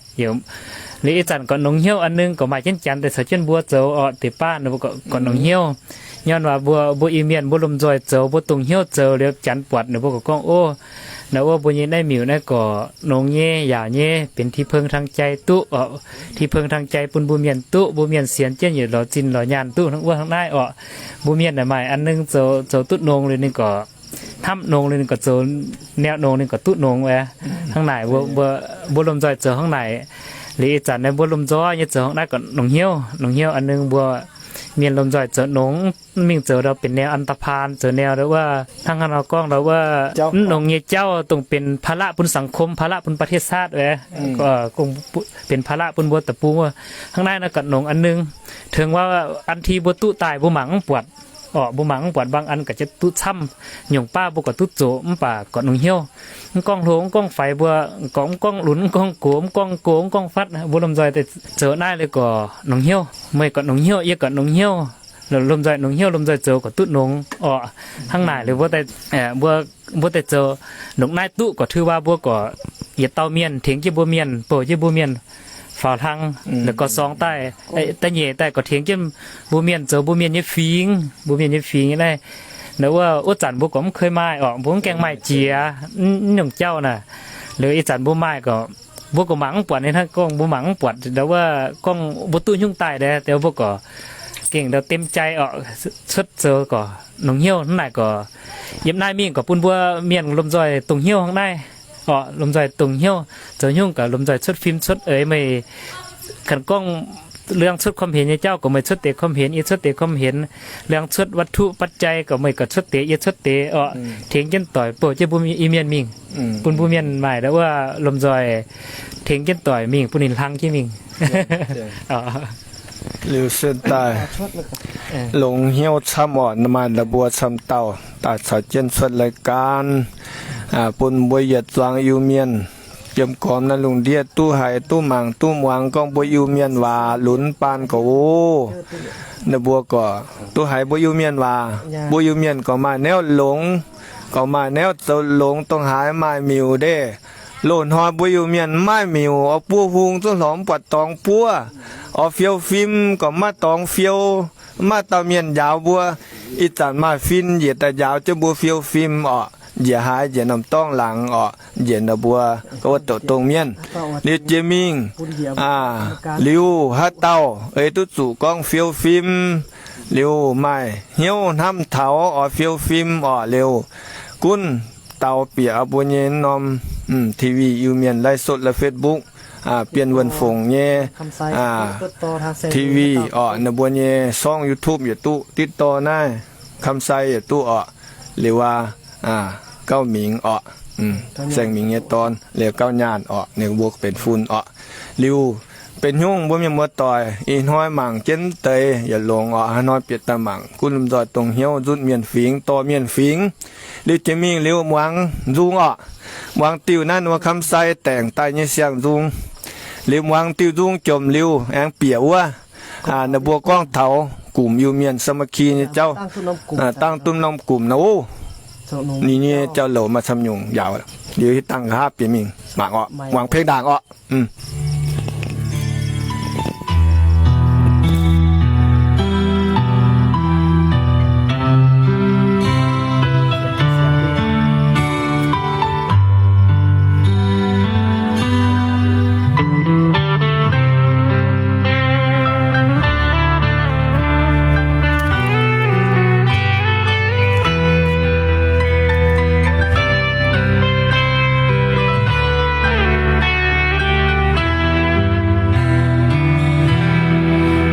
Liuz ih zanc gorqv nongx hnyouv an nengh gorqv maaih jienv janx deix caux jienv mbuo zoux orqc, deix baav ninh mbuo gorqv nongx hnyouv. Nyorn waac mbuo, mbuo Iu-Mienh mbuo lomh nzoih zoux, mbuo dongh hnyouv zoux liuz janx buatc ninh mbuo gorqv gorngv, o, naaiv wuov mbuo nyei naaiv miuc naaiv gorqv nongx nyei, yaauc nyei, benx ที่พึ่งทางใจ duqv orqc. ที่พึ่งทางใจ bun mbuo mienh duqv, mbuo mienh sienx jienv yietc lorz zinh lorz nyaanh duqv hnangv wuov hnangv naaiv orqc. Mbuo mienh naaic maaih an nengh zoux, zoux duqv nongx liuz ninh gorqv hnamv nongx liuz ninh gorqv zoux nyaanh nongx ninh gorqv duqv nongx wuov. Hnangv naaic mbuo, mbuo lomh nzoih zoux hnangv naaic. Liuz ih zanc naaiv mbuo lomh nzoih nyei zoux hnangv naaiv gorqv nongx hnyouv. Nongx hnyouv an nengh mbuo mienh lomh nzoih zoux nongx mv mingh zoux ndau benx nyaanh อันธพาล zoux nyaanh ndau wuov hnangv haaix nor gorngv ndau wuov mv nongx nyei jauv dongh benx ภาระ bun สังคม, ภาระ bun ประเทศชาติ wuov, benx ภาระ bun mbuo deic-bung wuov. Hnangv naaiv naaiv gorqv nongx an nengh. Tengx wuov an ti mbuo duqv daaih mbuo mangc mv buatc orqc, mbuo mangc mv buatc, mbuo an ga'jienv duqv camv, nyungc baav mbuo gorqv duqv zoqc mv baac gorqv nongx hnyouv. Mv gorngv hlo mv gorngv faix mbuo, gorngv mv gorngv lunx mv gorngv gox, mv gorngv gox mv gorngv fatv, mbuo lomh nzoih daaih zoux naaiv liuz gorqv nongx hnyouv. Meih gorqv nongx hnyouv, yie gorqv nongx hnyouv. Lomh nzoih nongx hnyouv, lomh nzoih zoux gorqv duqv nongx orqc. Hnangv naaic liuz mbuo daaih, mbuo, mbuo daaih zoux ndongc naaiv duqv gorqv ถือว่า mbuo gorqv yietc dauh mienh tengx jienv mbuo mienh, bouh jienv mbuo mienh faaux hlang. Liuz gorqv sorng daaih, da'nyeic daaih gorqv tengx jienv mbuo mienh zoux mbuo mienh nyei fingx, mbuo mienh nyei fingx naaiv. Naaiv wuov, wuov zanc mbuo gorqv mv kei maaih orqc, mbuo mv gaengh maaih jiex, mv nyungc jauv naaic. Liuz ih zanc mbuo maaih gorqv, mbuo gorqv mangc mv buatc ninh hnangv, gorngv mbuo mangc mv buatc ndau wuov gorngv mbuo duqv haaix nyungc daaih deix, mbuo gorqv gengh ndau dem jai orqc, cuotv zoux gorqv longx hnyouv hnangv naaic gorqv, yiem naaiv mingh gorqv bun mbuo mienh lomh nzoih dongh hnyouv hnangv naaiv orqc, lomh nzoih dongh hnyouv, zoux hnyouv gaax lomh nzoih cuotv fim cuotv eix meih kanh gorngv liangv cuotv ความเห็น nyei jauv gorqv meih cuotv deix ความเห็น, yie cuotv deix ความเห็น, liangv cuotv วัตถุปัจจัย gorqv meih gaax cuotv deix, yie cuotv deix orqc, tengx jienv doic bouh jienv mbuo Iu-Mienh mingh, bun mbuo mienh maaih wuov lomh nzoih tengx jienv doic mingh bun ninh hlang jienv mingh. Liuz sen daaih longx hnyouv camv orqc, maaih la'buo camv dauh daaih caux jienv cuotv รายการ bun mbuo yietc zuangx Iu-Mienh yiem gormx naaiv lungh ndiev duqv haiz duqv mangc duqv muangx gorngv mbuo Iu-Mienh waac lunx baan gorqv oc. Ninh mbuo gorqv duqv haiz mbuo Iu-Mienh waac, mbuo Iu-Mienh gorqv maaih naaiv longx, gorqv maaih naaiv zoux longx dongh haaix maaih miuc ndeic. Loz-hnoi mbuo Iu-Mienh maiv maaih miuc, oix buov hung zungv hlorpc mv buatc dorngx buov. Oix fiou fim gorqv maiv maaih dorngx fiou, maiv maaih dauh mienh njaaux mbuo. Ih zanc maaih fin njiec daaih njaaux jienv mbuo fiou fim orqc, njiec haaix njiec norm dorngx laangz orqc, njiec naaiv mbuo wuov doqc dongh mienh. Liuz jiex mingh, liuz haaix dauh ei duqv zuqc gorngv fiou fim, liuz maaih hnyouv hnamv taux oix fiou fim orqc, liuz gunv daux bieqc mbuo nyei norm TV Iu-Mienh ไลฟ์สด la'Facebook, Bienh Wuonh Fongc nyei TV orqc, ninh mbuo nyei ช่อง YouTube yietc duqv, ติดต่อ naaiv Kamsai yietc duqv orqc. Liuz aqv, gauh mingh orqc, saeng mingh nyei dorn, liuz gauh nyaanh orqc, ninh mbuo benx fun orqc. Liuz benx hnyungv mbuo mienh muoz-doic ih hnoi mangc jienv deix yietc longx orqc, haaix hnoi bieqc daaih mangc gunv lomh nzoih dongh hnyouv nzutv mienh fingx, dorh mienh fingx. Liuz jiex mingh liuz muangx nzung orqc, muangx diuh naaiv ninh mbuo Kamsai daengc daaih nyei siang-nzung. Liuz muangx diuh nzung jomc liuz aengx bieqc wuov, ninh mbuo gorngv taux gumc Iu-Mienh สามัคคี nyei jauv, dangh duqv norm gumc naaiv oc. Ninh nyei jauv-louc maaih camv nyungc njaaux. Liuz hitv dangh nqa'haav bieqc mingh mangc orqc, muangx เพลง ndaangc orqc.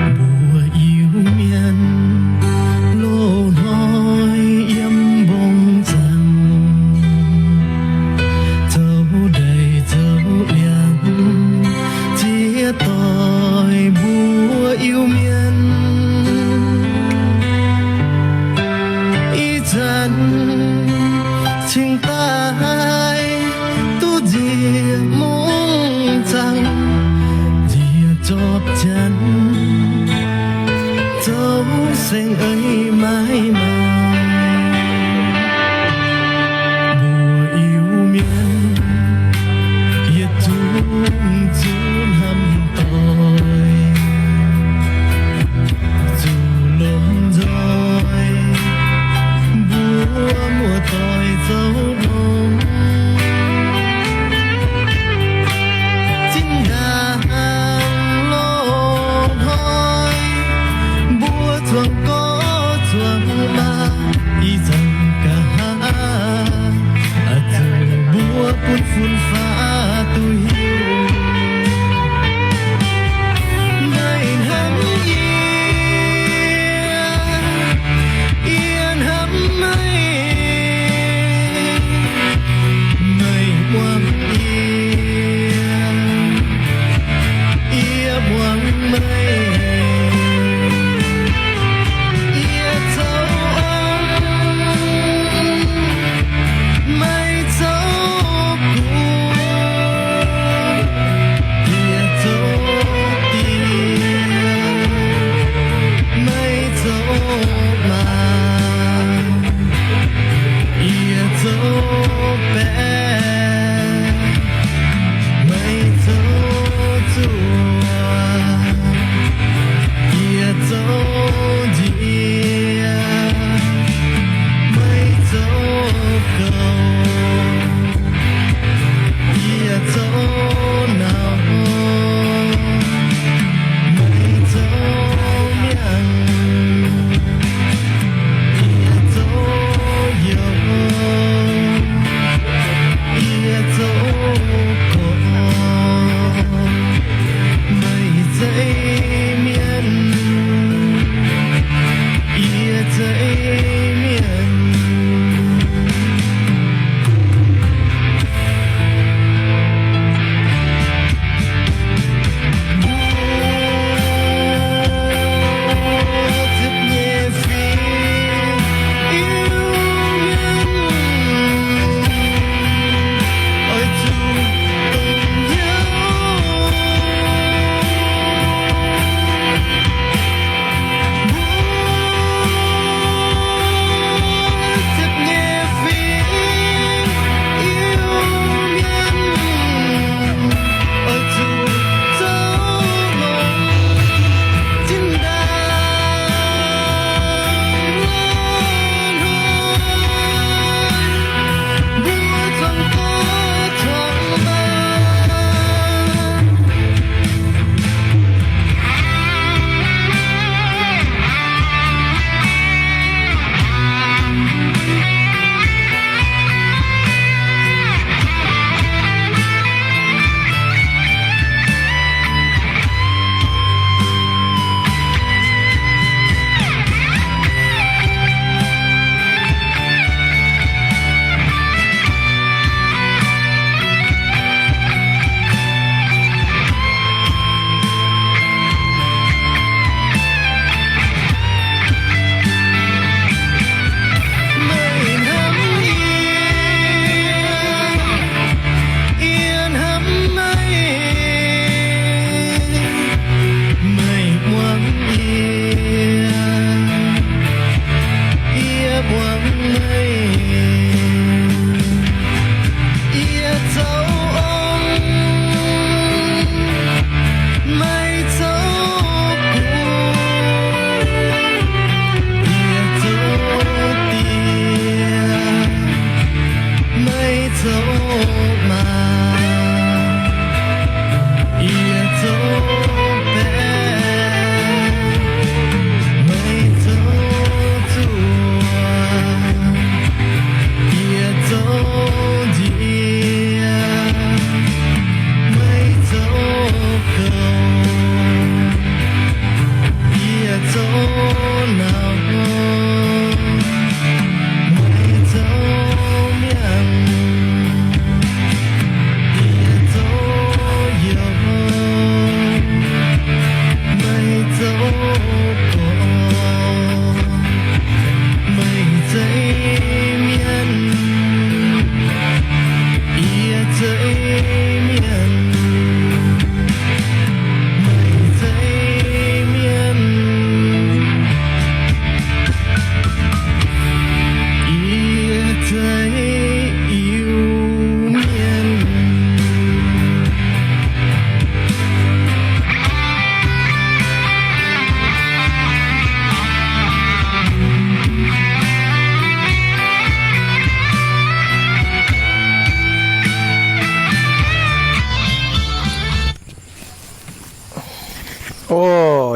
Mbuo Iu-Mienh loz-hnoi yiem mbong zaangc, zoux ndeic zoux liangx ziex doic mbuo Iu-Mienh. Ih zanc cingx daaih duqv nziex mungv zaangc, nziex zorpc janx, zoux saeng-eix maiv maaih. Mbuo Iu-Mienh yietc zungv zuqc hnamv doic, zuqc lomh nzoih mbuo muoz-doic zoux longx. Zinh ndaangc loz-hnoi mbuo zuangx gorx zuangx maa,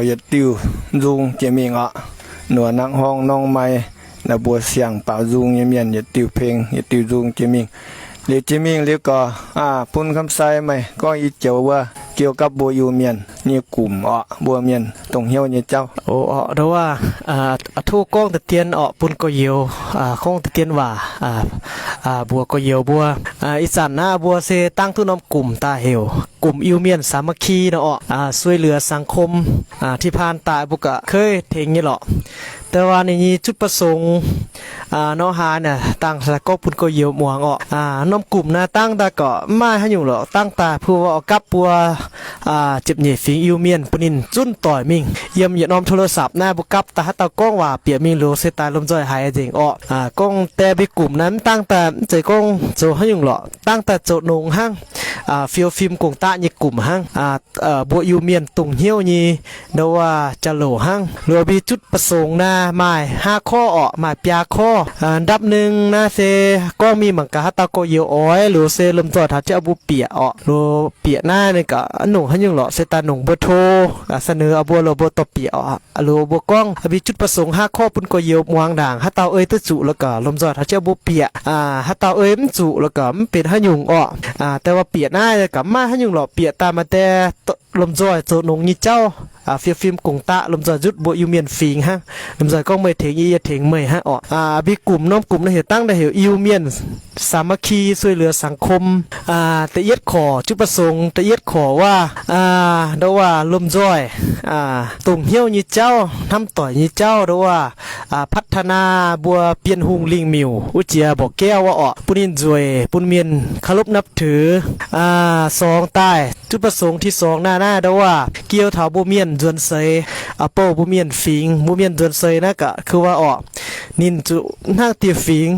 yietc diuh nzung jiex mingh oc. Nor nangv horngv norm mai, naaiv mbuo siang-baaux nzung nyei mienh yietc diuh peng, yietc diuh nzung jiex mingh. Liuz jiex mingh liuz gorx, aa, bun kamv sai meih gorngv i joux wuov jiu gapv mbuo Iu-Mienh nyei gumc oc, mbuo mienh dongh hnyouv nyei jauv. Oc, ndo wuov, tov gorngv deix dien oc, bun gorx-youz gorngv deix dien waac, mbuox gorx-youz mbuo, ih zanc naaiv mbuo se dangv duqv norm gumc daaih heuc Gumc Iu-Mienh สามัคคี nor oc, ช่วยเหลือสังคม ที่ผ่าน daaih mbuo ga'keiv tengx nyei lorqc. Da'waac ninh nyei จุดประสงค์ nor haaix naaic dangh gorngv bun gorx-youz muangx oc. Norm gumc naaiv dangv daaih gorqv mv maaih haaix nyungc lorqc, dangv daaih puo oix gapv mbuo ziepc nyeic fingx Iu-Mienh bun ninh zunv doic mingh. Yiem yietc norm โทรศัพท์ naaiv mbuo gapv daaih haaix dauh gorngv waac bieqc mingh loz se daaih lomh nzoih haiz nzengc oc. Gorngv deix mbuo gumc naaiv mv dangv daaih mv zeiz gorngv zoux haaix nyungc lorqc, dangv daaih zoux nongx hnangv, fiou fim gong-daqv nyei gumc hnangv. Mbuo Iu-Mienh dongh hnyouv nyei, ndo wuov, jauv-louc hnangv. Loz mbuo จุดประสงค์ naaiv maaih hnangv korv oc, maaih biaa korv. Ndapv nengh naaiv se gorngv mingh mangc gaax haaix dauh gorx-youz oix, loz se lomh nzoih taux jienv mbuo bieqc oc. Loz bieqc naaiv ninh gaax nongc haaix nyungc lorqc se daaih nongc mbuo โทร เสนอ mbuo loz mbuo dorh bieqc oc. Loz mbuo gorngv mbuo จุดประสงค์ hnangv korv bun gorx-youz muangx ndaangc, haaix dauh ei duqv zuqc la'gaax lomh nzoih taux jienv mbuo bieqc. Haaix dauh ei mv zuqc la'gaax mv benx haaix nyungc oc. Da'waac bieqc naaiv gaax mv maaih haaix nyungc lorqc, bieqc daaih maaih deix lomh nzoih zoux nongx nyei jauv, fiou fim gong-daqv, lomh nzoih nzutv mbuo Iu-Mienh fingx hnangv. Lomh nzoih gorngv meih tengx yie, yie tengx meih hnangv oc. Mbuo gumc norm gumc naaiv heuc dangv daaih heuc Iu-Mienh สามัคคี ช่วยเหลือสังคม. Da'yietv korc จุดประสงค์, da'yietv korc wuov, ndo wuov, lomh nzoih dongh hnyouv nyei jauv, hnamv doic nyei jauv, ndo wuov, พัฒนา mbuo Bienh Hungh lingh miuc wuov jiex mborqv gaeqv wuov oc, bun ninh nzueic, bun mienh เคารพนับถือ. Sorngx daaih จุดประสงค์ที่สอง naaiv naaiv, ndo wuov, giou taux mbuo mienh nzuonx seix, bouh mbuo mienh fingx, mbuo mienh nzuonx seix naaiv gaax kouv wuov oc. Ninh zuqc hnangv dieh fingx,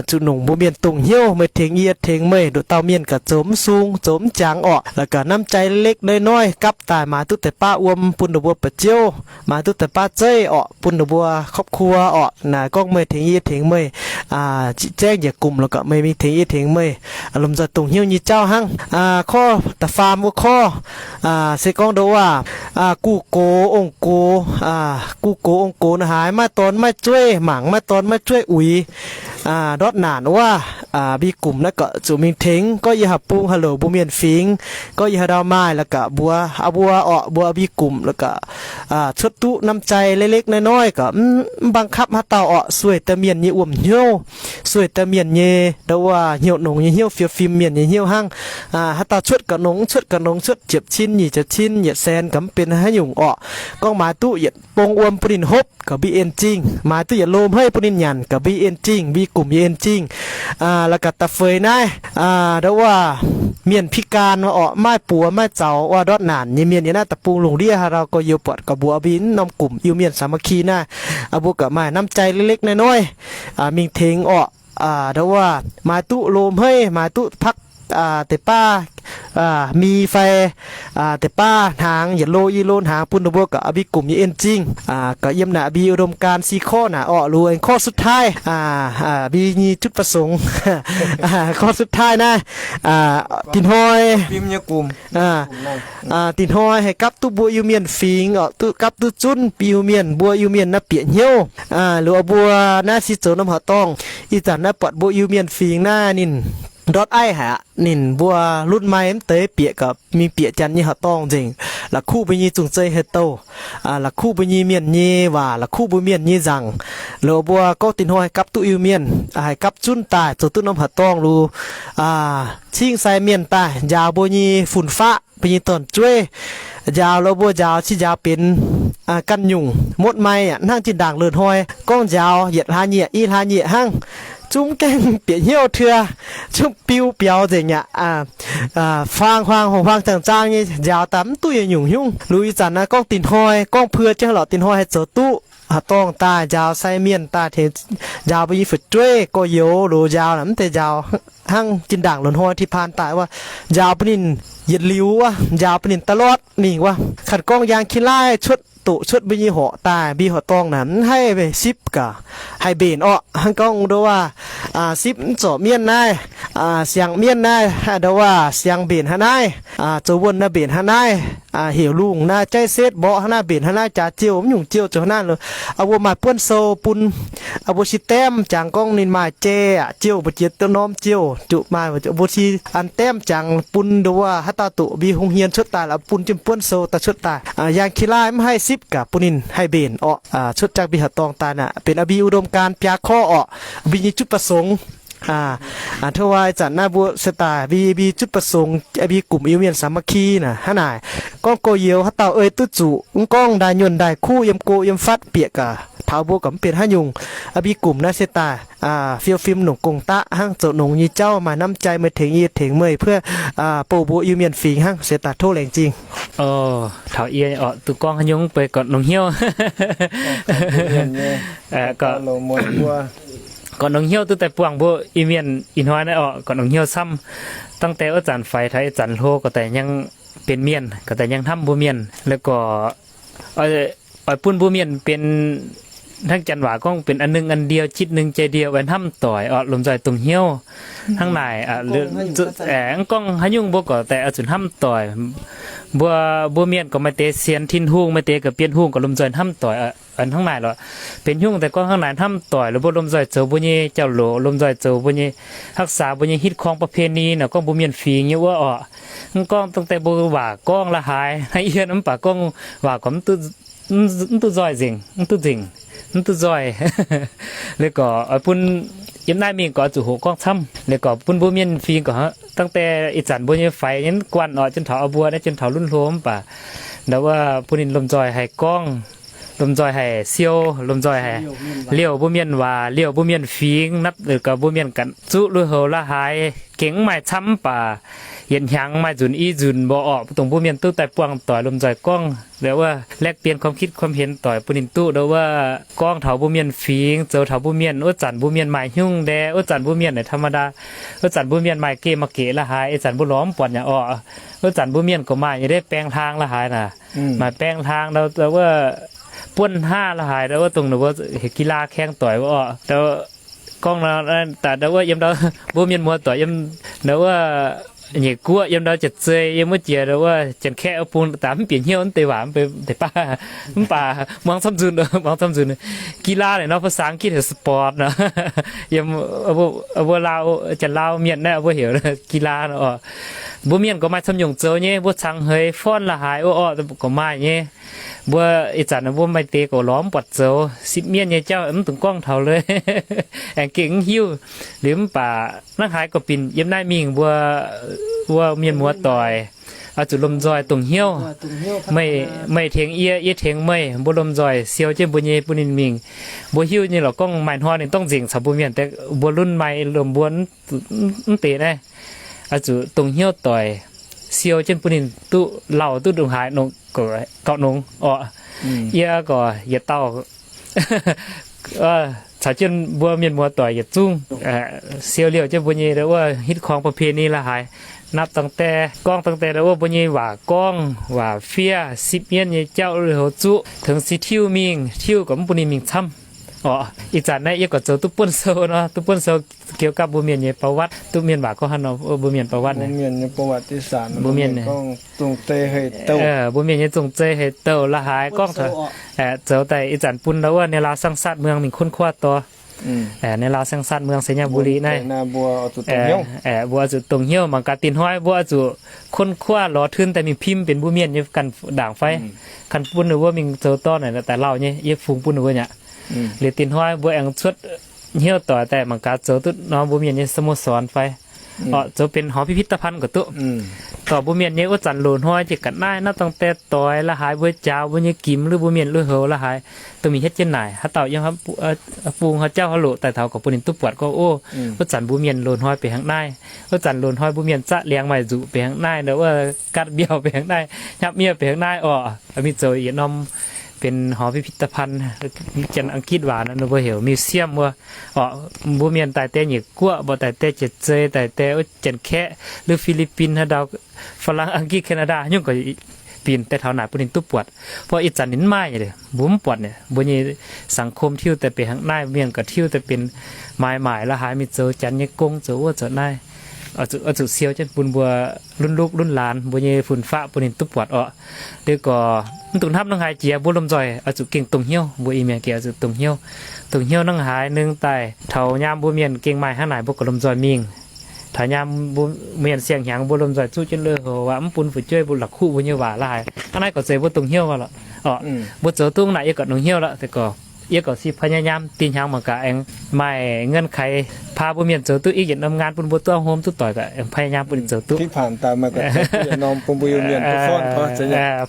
zuqc nongc mbuo mienh dongh hnyouv, meih tengx yie, yie tengx meih, nduqc dauh mienh gaax zoux mv sung, zoux mv jangx oc. La'gaax น้ำใจเล็กๆ น้อยๆ gapv daaih maaiz duqv deix baav wuom bun ninh mbuo ba'jiouv, maaiz duqv deix baav zeiv oc, bun ninh mbuo ครอบครัว oc. Naaiv gorngv meih tengx yie, yie tengx meih, ziqc zaengv njiec gumc la'gaax meih mingh tengx yie, yie tengx meih, lomh nzoih dongh hnyouv nyei jauv hnangv. Korv da'faam wuov korv se gorngv ndo wuov, guv gox ong-gox, guv gox ong-gox naaiv haaix, maaih dorn maaih jueiv mangc, maaih dorn maaih jueiv uix, ndortv naanc wuov, mbuo gumc naaiv gaax zuqc mingh tengx. Gorngv yie haaix bung haaix louc mbuo mienh fingx, gorngv yie haaix ndau maaih la'gaax mbuox mbuo oc, mbuo mbuo gumc la'gaax cuotv duqv น้ำใจเล็กๆ น้อยๆ gaax mv บังคับ haaix dauh oc, sueih daaih mienh nyei wuom hnyouv, sueih daaih mienh nyei, ndo wuov, hnyouv nongx nyei hnyouv, fiou fim mienh nyei hnyouv hnangv. Haaix dauh cuotv gaax nongx, cuotv gaax nongx, cuotv ziepc cin, nyic ziepc cin, yietc saeng gaax mv benx haaix nyungc oc. Gorngv maaiz duqv yietc bung wuom bun ninh hopv gaax mbuo en zingh, maaiz duqv yietc lo hmeiv bun ninh nyanc gaax mbuo en zingh, mbuo gumc yaac en zingh. La'gaax da'feix naaiv, ndo wuov, mienh พิการ wuov oc, maaih buoz maaih zaux wuov, ndortv naanc nyei mienh yiem naaiv deic-bung lungh ndiev, haaix dauh gorx-youz buatc gaax mbuox mbuo norm gumc Iu-Mienh สามัคคี naaiv, mbuo gaax maaih น้ำใจเล็กๆ น้อยๆ mingh tengx oc. Ndo wuov, maaiz duqv lo hmeiv, maaiz duqv ผัก deix baav มี fai deix baav hnaangx, yietc lo i lo hnaangx bun ninh mbuo gaax mbuo gumc nyei en zingh. Gaax yiem naaic mbuo อุดมการณ์ se korv naaic oc, lungh korv สุดท้าย, mbuo nyei จุดประสงค์ korv สุดท้าย naaiv, dinh hnoi, dinh hnoi haih gapv duqv mbuo Iu-Mienh fingx oc, duqv gapv duqv zunv Iu-Mienh, mbuo Iu-Mienh naaiv bieqc hnyouv. Lungh mbuo naaiv se zoux norm horqc dorngh, ih zanc naaiv buatc mbuo Iu-Mienh fingx naaiv ninh ndortv aiv haic aqv. Ninh mbuo lunx mai mv deix bieqc gaax mingh bieqc janx nyei horqc dorngh nzengc, la'kuqv mbuo nyei zong-zei haaix-douh, la'kuqv mbuo nyei mienh nyei waac, la'kuqv mbuo mienh nyei nzaangc. Lungh mbuo gorngv dinh hnoi haih gapv duqv Iu-Mienh, haih gapv zunv daaih zoux duqv norm horqc dorngh lungh, cingv sai mienh daaih njaaux mbuo nyei fun-faqv, mbuo nyei dorn-jueiv. Njaaux lungh mbuo njaaux cingx njaaux benx ganh nyungc motv mai aqv, hnangv zinh ndaangc loz-hnoi gorngv njaaux yietc hlaax nyieqc i hlaax nyieqc hnangv, zungv gaengh bieqc hnyouv teu, zungv biu biaux nzengc aqv. Huaang-huaang hungh huaang zaangh zaang nyei njaaux daaih mv duqv yietc nyungc hnyouv. Lungh ih zanc naaiv gorngv dinh hnoi gorngv puo jienv lorqc, dinh hnoi haih zoux duqv horqc dorngh daaih njaaux sai mienh daaih tengx njaaux mbuo nyei fu'jueiv gorx-youz loz njaaux naaic mv deix njaaux hnangv zinh ndaangc loz-hnoi ที่ผ่าน daaih wuov, njaaux bun ninh yietc liuz wuov, njaaux bun ninh da'lortv mingh wuov. Kanh gorngv Yangh Ki Laaih cuotv doqc cuotv mbuo nyei horqc daaih, mbuo horqc dorngh naaic mv haih sipv gaax haih mbenc orqc. Hnangv gorngv ndouv waac, sipv mv zorc mienv naaiv, siangx mienv naaiv, ndouv waac siangx mbenc hnangv naaiv, zoux wuonh naaiv mbenc hnangv naaiv, heuc lungh naaiv jaiv setv mborqv hnangv naaiv mbenc hnangv naaiv, jaax jiouh mv nyungc jiouh zoux hnangv naaiv. Mbuo maaih buonv sou bun, mbuo si daemv jangx gorngv ninh maaih jai aqv, jiouh mbu'ziex norm jiouh juqc maaih, mbuo si an daemv jangx bun ndouv waac haaix dauh doqc mbuo hungh hien cuotv daaih la'bun jienv buonv sou daaih cuotv daaih. Yangh Ki Laaih mv haih sipv gaax bun ninh haih mbenc orqc. Cuotv jangx mbuo horqc dorngh daaih naaic benx mbuo i domh gaan biaa korv orqc. Mbuo nyei jutv ba'songx, tov waac ih zanc naaiv mbuo se daaih mbuo, mbuo jutv ba'songx, mbuo gumc Iu-Mienh สามัคคี naaic hnangv naaic. Gorngv gorx-youz haaix dauh ei duqv zuqc, mv gorngv ndaaih nyuonh ndaaih kuv, yiem go yiem fatv bieqc gaax taux mbuo gaax mv benx haaix nyungc. Mbuo gumc naaiv se daaih fiou fim longc gong-daqv hnangv, zoux longx nyei jauv, maaih น้ำใจ meih tengx yie tengx meih เพื่อ bouh mbuo Iu-Mienh fingx hnangv se daaih tov laengz zingh. Taux yie orqc, duqv gorngv haaix nyungc beiv gorqv nongx hnyouv. Gorqv nongx hnyouv duqv daaih buangh mbuo Iu-Mienh ih hnoi naaiv orqc, gorqv nongx hnyouv camv. Dangh deix wuov zanc faix taux ih zanc hlo gorqv daaih nyangv benx mienh, gorqv daaih nyangv hnamv mbuo mienh. La'gorqv oix bun mbuo mienh benx hnangv janx waac gorngv benx อันหนึ่งอันเดียว จิตหนึ่งใจเดียว oix hnamv doic orqc, lomh nzoih dongh hnyouv. Hnangv naaic, mv gorngv haaix nyungc mbuo gorqv daaih oix zuqc hnamv doic. Mbuo, mbuo mienh gorqv maaih deix sienx Tin-Hungh, maaih deix gorqv bien hungh, gorqv lomh nzoih hnamv doic. Hnangv naaic lorqc. Benx hnyungv daaih gorngv hnangv naaic hnamv doic, lorqc mbuo lomh nzoih zoux mbuo nyei jauv loc, lomh nzoih zoux mbuo nyei รักษา mbuo nyei ฮิตคองประเพณี naaic gorngv mbuo mienh fingx nyei wuov orqc. Mv gorngv dangh deix mbuo waac gorngv la'haaix hnangv yie mv baac gorngv waac gorqv mv duqv nzoih nzengc, mv duqv nzengc, mv duqv nzoih. Liuz gorqv oix bun yiem naaiv mingh gorqv zuqc hoqc gorngv camv. Liuz gorqv bun mbuo mienh fingx gorqv dangh deix ih zanc mbuo nyei faix nyei guanh orqc, jienv taux a'mbuo naaiv, jienv taux lunv hlo mv baac ndau wuov bun ninh lomh nzoih haih gorngv, lomh nzoih haih siou, lomh nzoih haih liouh mbuo mienh waac, liouh mbuo mienh fingx, napv gaax mbuo mienh ganh zuqv lui-houx la'haaix, gengh mv maaih camv mv baac yietc hnyangx maaih nzunc i nzunc mbuo orqc, dongh mbuo mienh duqv daaih buangh doic lomh nzoih gorngv, liuz wuov แลกเปลี่ยนความคิดความเห็น doic bun ninh duqv ndau wuov gorngv taux mbuo mienh fingx, zoux taux mbuo mienh. Wuov zanc mbuo mienh maaih hnyungv ndae, wuov zanc mbuo mienh naaic ธรรมดา, wuov zanc mbuo mienh maaih geh maqgeqc la'haaix, ih zanc mbuo lorz mv buatc nyei orqc. Wuov zanc mbuo mienh gorqv maaih nyei deix baeng hlaang la'haaix naaic, maaih baeng hlaang ndau wuov buonv haav la'haaix, ndau wuov dongh ninh mbuo heuc กีฬา kaeng doic wuov orqc. Ndau gorngv daaih ndau wuov yiem ndau mbuo mienh muoz doic yiem ndau wuov nyeic guoqv yiem ndau jiex zei yiem wuov jiex ndau wuov Janx-Kaeqv wuov bung daaih mv bieqc hnyouv deix waac deix baav, mv baac muangx camv nzunc, muangx camv nzunc. กีฬา naaic nor ภาษาอังกฤษ heuc sport nor. Yiem mbuo Janx-Lauv mienh naaiv mbuo heuc กีฬา nor. Mbuo mienh gorqv maaih camv nyungc zoux nyei, mbuo cangx heix forn la'haaix wuov orqc gorqv maaih nyei. Mbuo ih zanc mbuo maaih deix gorqv lorz mv buatc zoux, sipv mienv nyei jauv mv dungx gorngv taux leiz, aengx gengh mv hiuv. Liuz mv baac hnangv haaix gorqv binc yiem naaiv mingh mbuo, mbuo mienh muoz doic oix zuqc lomh nzoih dongh hnyouv. Meih, meih tengx yie, yie tengx meih, mbuo lomh nzoih siou jienv mbuo nyei bun ninh mingh. Mbuo hiuv nyei lorqc gorngv maaih hnoi ninh dongh nzengc caux mbuo mienh, mbuo lunv maaih lomh mbuo mv deix naaiv, oix zuqc dongh hnyouv doic siou jienv bun ninh duqv lauh duqv ndongc haaix gauh nongx orqc. Yie gorqv yietc dauh caux jienv mbuo mienh muoz doic yietc zungv siou liouh jienv mbuo nyei wuov ฮิตคองประเพณี la'haaix. Napv dangh deix gorngv dangh deix wuov mbuo nyei waac gorngv, waac fiev, sipv mienv nyei jauv lui-houx zuqv, tengx se tiuv mingh, tiuv gorqv mv bun ninh mingh camv orqc. Ih zanc naaiv yie gorqv zoux duqv buonv sou nor, duqv buonv sou เกี่ยวกับ mbuo mienh nyei ประวัติ, duqv mienh waac gorngv hnangv nor, mbuo mienh ประวัติ naaiv, mbuo mienh, mbuo mienh nyei zong-zei heix douh la'haaix gorngv zoux daaih ih zanc bun ndau wuov ในลาวสร้างชาติเมือง mingh ค้นคว้า dorh. ในลาวสร้างชาติเมือง ไชยบุรี naaiv, mbuo oix zuqc dongh hnyouv mangc gaax. Dinh hnoi mbuo oix zuqc ค้นคว้า lorz ทุน daaih mingh พิมพ์ benx mbuo mienh nyei ganh ndaangc fai, ganh bun ninh mbuo mingh zoux dorh naaic daaih lauh nyei, yie fungx bun ninh mbuo nyei aqv. Liuz dinh hnoi mbuo aengx cuotv hnyouv doic daaih mangc gaax zoux duqv norm mbuo mienh nyei สโมสร fai, orqc, zoux benx หอพิพิธภัณฑ์ gorqv duqv. Dorh mbuo mienh nyei wuov zanc loz-hnoi jiex ga'naaiv, naaiv dangh deix doix la'haaix, mbuo jaaux mbuo nyei gimx, lui mbuo mienh lui-houx la'haaix, dongh mingh hietv jienv naaic. Haaix dauh yiem bung haaix jauv haaix loc daaih taux gorqv bun ninh duqv buatc gorngv, o, wuov zanc mbuo mienh loz-hnoi benx hnangv naaiv. Wuov zanc loz-hnoi mbuo mienh zaqv liangx maaih nzuqc benx hnangv naaiv, ndau wuov gatv mbiauh benx hnangv naaiv, hnyapv miev benx hnangv naaiv orqc. Mingh zoux yietc norm benx หอพิพิธภัณฑ์ janx Angitv waac nor, ninh mbuo heuc museum wuov. Orqc, mbuo mienh daaih deix nyiec guoqv, mbuo daaih deix jiex zei, daaih deix wuov Janx-Kaeqv, lov Fi^li^bin, haaix dauh, Faa^lang, Angitv, Canada, nyungc gauh binc deix taux naaic bun ninh duqv buatc. Mv baac ih zanc ninh mv maaih, mbuo mv buatc nyei. Mbuo nyei สังคม tiuv daaih benx hnangv naaiv, mienh gauh tiuv daaih benx maaiz maaic la'haaix, mingh zoux Janx nyei gong, zoux wuov zoux naaiv. Oix zuqc siou jienv bun mbuo lunv lukv lunv laanz, mbuo nyei fun-faqv bun ninh duqv buatc orqc. Liuz gorx mv dungx hnamv hnangv haaix jiex, mbuo lomh nzoih oix zuqc gengh dongh hnyouv, mbuo Iu-Mienh gengh oix zuqc dongh hnyouv. Dongh hnyouv hnangv haaix nor, daaih taux nyaam mbuo mienh gengh maaih hnangv naaic, mbuo gauh lomh nzoih mingh. Taux nyaam mbuo mienh siang-hnyangx, mbuo lomh nzoih zuqv jienv lui-houx waac, mv bun fu'jueiv mbuo la'kuqv mbuo nyei waac la'haaix. Hnangv naaiv gorx zeiz mbuo dongh hnyouv aqv lorqc. Orqc, mbuo zoux duqv naaic yie gauh dongh hnyouv lorqc. Gorx yie gauh si พยายาม, dinh hnyangx mangc gaax aengx maaih เงื่อนไข paa mbuo mienh zoux duqv i yietc norm nqaan bun mbuo duqv auv hmz duqv doic gaax, พยายาม bun ninh zoux duqv.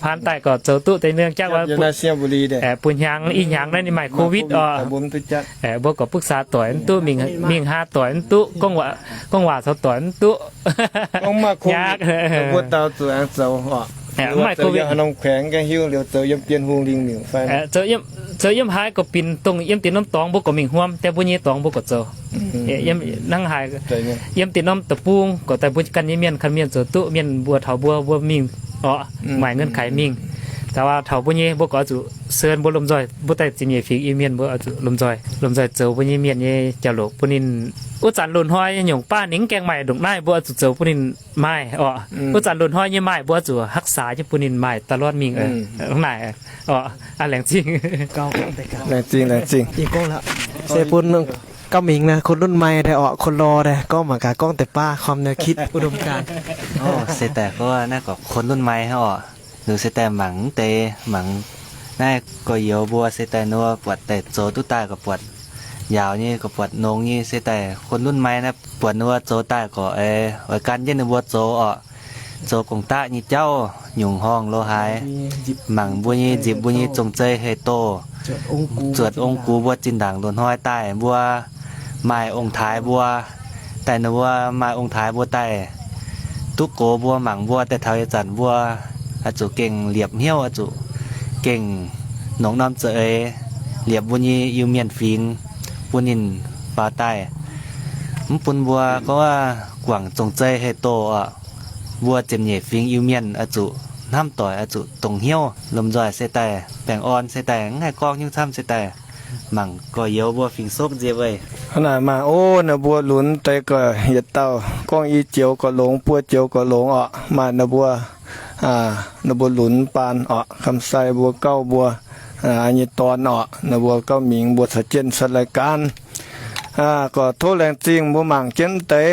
Paan daaih gorx zoux duqv deix nương jangv bun hnyangx i hnyangx naaiv ninh maaih COVID orqc, mbuo gorx ปรึกษา doic mv duqv, mingh haa doic mv duqv, gorngv waac caux doic mv duqv. Mbuo dauh zuqc aengx zoux orqc, maaih COVID, zoux yiem haaix gorqv binc dongh yiem dinh norm dorngx mbuo gorx mingh huom, daaih mbuo nyei dorngx mbuo gorx zoux. Hnangv haaix, yiem dinh norm deic-bung gorx daaih mbuo ganh nyei mienh, ganh mienh zoux duqv, mienh mbuo taux mbuo, mbuo mingh orqc, maaih เงื่อนไข mingh. Daaih taux mbuo nyei mbuo gorx oix zuqc เชิญ mbuo lomh nzoih, mbuo daaih ziepc nyeic fingx Iu-Mienh mbuo oix zuqc lomh nzoih, lomh nzoih zoux mbuo nyei mienh nyei jauv-louc bun ninh. Wuov zanc loz-hnoi nyei nyungc baav ninh mv gaengh maaih ndongc naaiv, mbuo oix zuqc zoux bun ninh maaih orqc. Wuov zanc loz-hnoi nyei maaih mbuo oix zuqc รักษา jienv bun ninh maaih da'lorn mingh hnangv naaic orqc. Laengz zingh. Laengz zingh, laengz zingh. Se bun gauh mingh naaiv คนรุ่นใหม่ daaih orqc, คนหล่อ daaih gorngv mangc gaax gorngv deix baav ความแนวคิด อุดมการณ์. Se daaih gorngv naaiv gorqv คนรุ่นใหม่ orqc, liuz se daaih mangc mv deix, mangc naaiv gorx-youz mbuo se daaih ninh mbuo buatc daaih zoux duqv daaih gorqv buatc njaaux nyei, gorqv buatc nongx nyei, se daaih คนรุ่นใหม่ naaiv buatc ninh mbuo zoux daaih gorqv oix gan jienv ninh mbuo zoux orqc. Zoux gong-daqv nyei jauv nyungc horngh lo haaix, mangc mbuo nyei nzipc mbuo nyei zong-zei hei doh, zuotc ong-gux mbuo zinh ndaangc loz-hnoi daaih mbuo maaih ong-taaix mbuo, daaih ninh mbuo maaih ong-taaix mbuo daaih duqv gox mbuo, mangc mbuo daaih taux ih zanc mbuo oix zuqc gengh liepc hnyouv, oix zuqc gengh nongc norm za'eix liepc mbuo nyei Iu-Mienh fingx, bun ninh faaux daaih, mv bun mbuo gorngv guangc zong-zei hei doh orqc. Mbuo ziepc nyeic fingx Iu-Mienh oix zuqc hnamv doic, oix zuqc dongh hnyouv, lomh nzoih se daaih baengh orn, se daaih mv haih gorngv nyungc camv, se daaih mangc gorx-youz mbuo fingx-sopv nzie weih. Hnangv naaic maaih, o, ninh mbuo lunx deix gorqv yietc dauh gorngv i joux gorqv longx, buo joux gorqv longx orqc. Maaih ninh mbuo, ninh mbuo lunx baan orqc, คำไซ mbuo, gauh mbuo nyei dorn orqc, ninh mbuo gauh mingh mbuo caux jienv cuotv รายการ gorqv tov laengz zingh mbuo mangc jienv deix.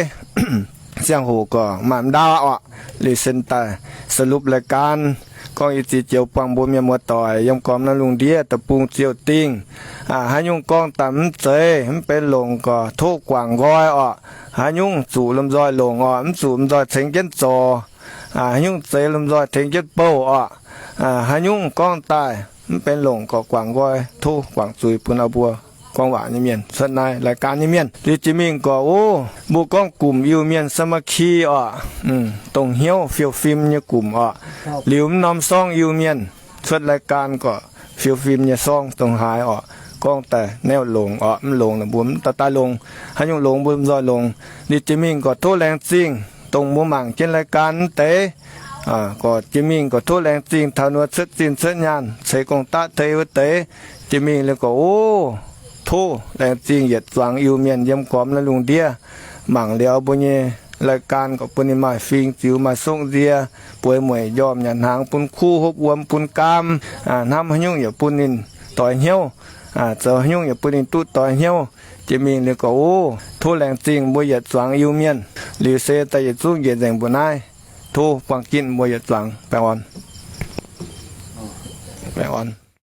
Ziangh hoc gorqv maaih m'ndau orqc, liuz sen daaih สรุปรายการ gorngv i ziex joux buangh mbuo mienh muoz-doic yiem gormx naaiv lungh ndiev deic-bung ziouc dingh. Haaix nyungc gorngv daaih mv zeiz mv benx longc gorqv tov guangc nqoi orqc. Haaix nyungc zuqc lomh nzoih longc orqc, mv zuqc lomh nzoih cengx jienv zoux. Haaix nyungc zeiz lomh nzoih tengx jienv bouh orqc. Haaix nyungc gorngv daaih mv benx longc gorqv guangc nqoi, tov guangc zuiz bun aa mbuo gorngv waac nyei mienh, cuotv naaiv รายการ nyei mienh. Liuz jiex mingh gorqv, o, mbuo gorngv gumc Iu-Mienh สามัคคี orqc, dongh hnyouv fiou fim nyei gumc orqc. Liuz mv norm sorng Iu-Mienh cuotv รายการ gorqv fiou fim nyei sorng dongh haaix orqc, gorngv daaih naaiv longc orqc, mv longc naaic mbuo mv daaih daaih longc. Haaix nyungc longx mbuo mv nzoih longx. Liuz jiex mingh gorqv tov laengz zingh dongh mbuo mangc jienv รายการ mv deix. Gorqv jiex mingh gorqv tov laengz zingh taux ninh mbuo cuotv zinh cuotv nyaanh ceix gong-daqv tei wuov deix. Jiex mingh liuz gorqv, o, tov laengz zingh yietc zuangx Iu-Mienh yiem gormx naaiv lungh ndiev mangc liuz mbuo nyei รายการ gorqv bun ninh maaih fing ziux, maaih sokv nzie, bueix mueic njormh nyanc hnaangx, bun kuv hopv wuom, bun gaam, hnamv haaix nyungc yaac bun ninh doix hnyouv, zoux haaix nyungc yaac bun ninh duqv doix hnyouv. Jiex mingh liuz gorqv, o, tov laengz zingh mbuo yietc zuangx Iu-Mienh. Liuz se daaih yietc zungv njiec nzengc mbuo naaiv. Tov buangh jitv mbuo yietc zuangx. Baengh orn. Baengh orn.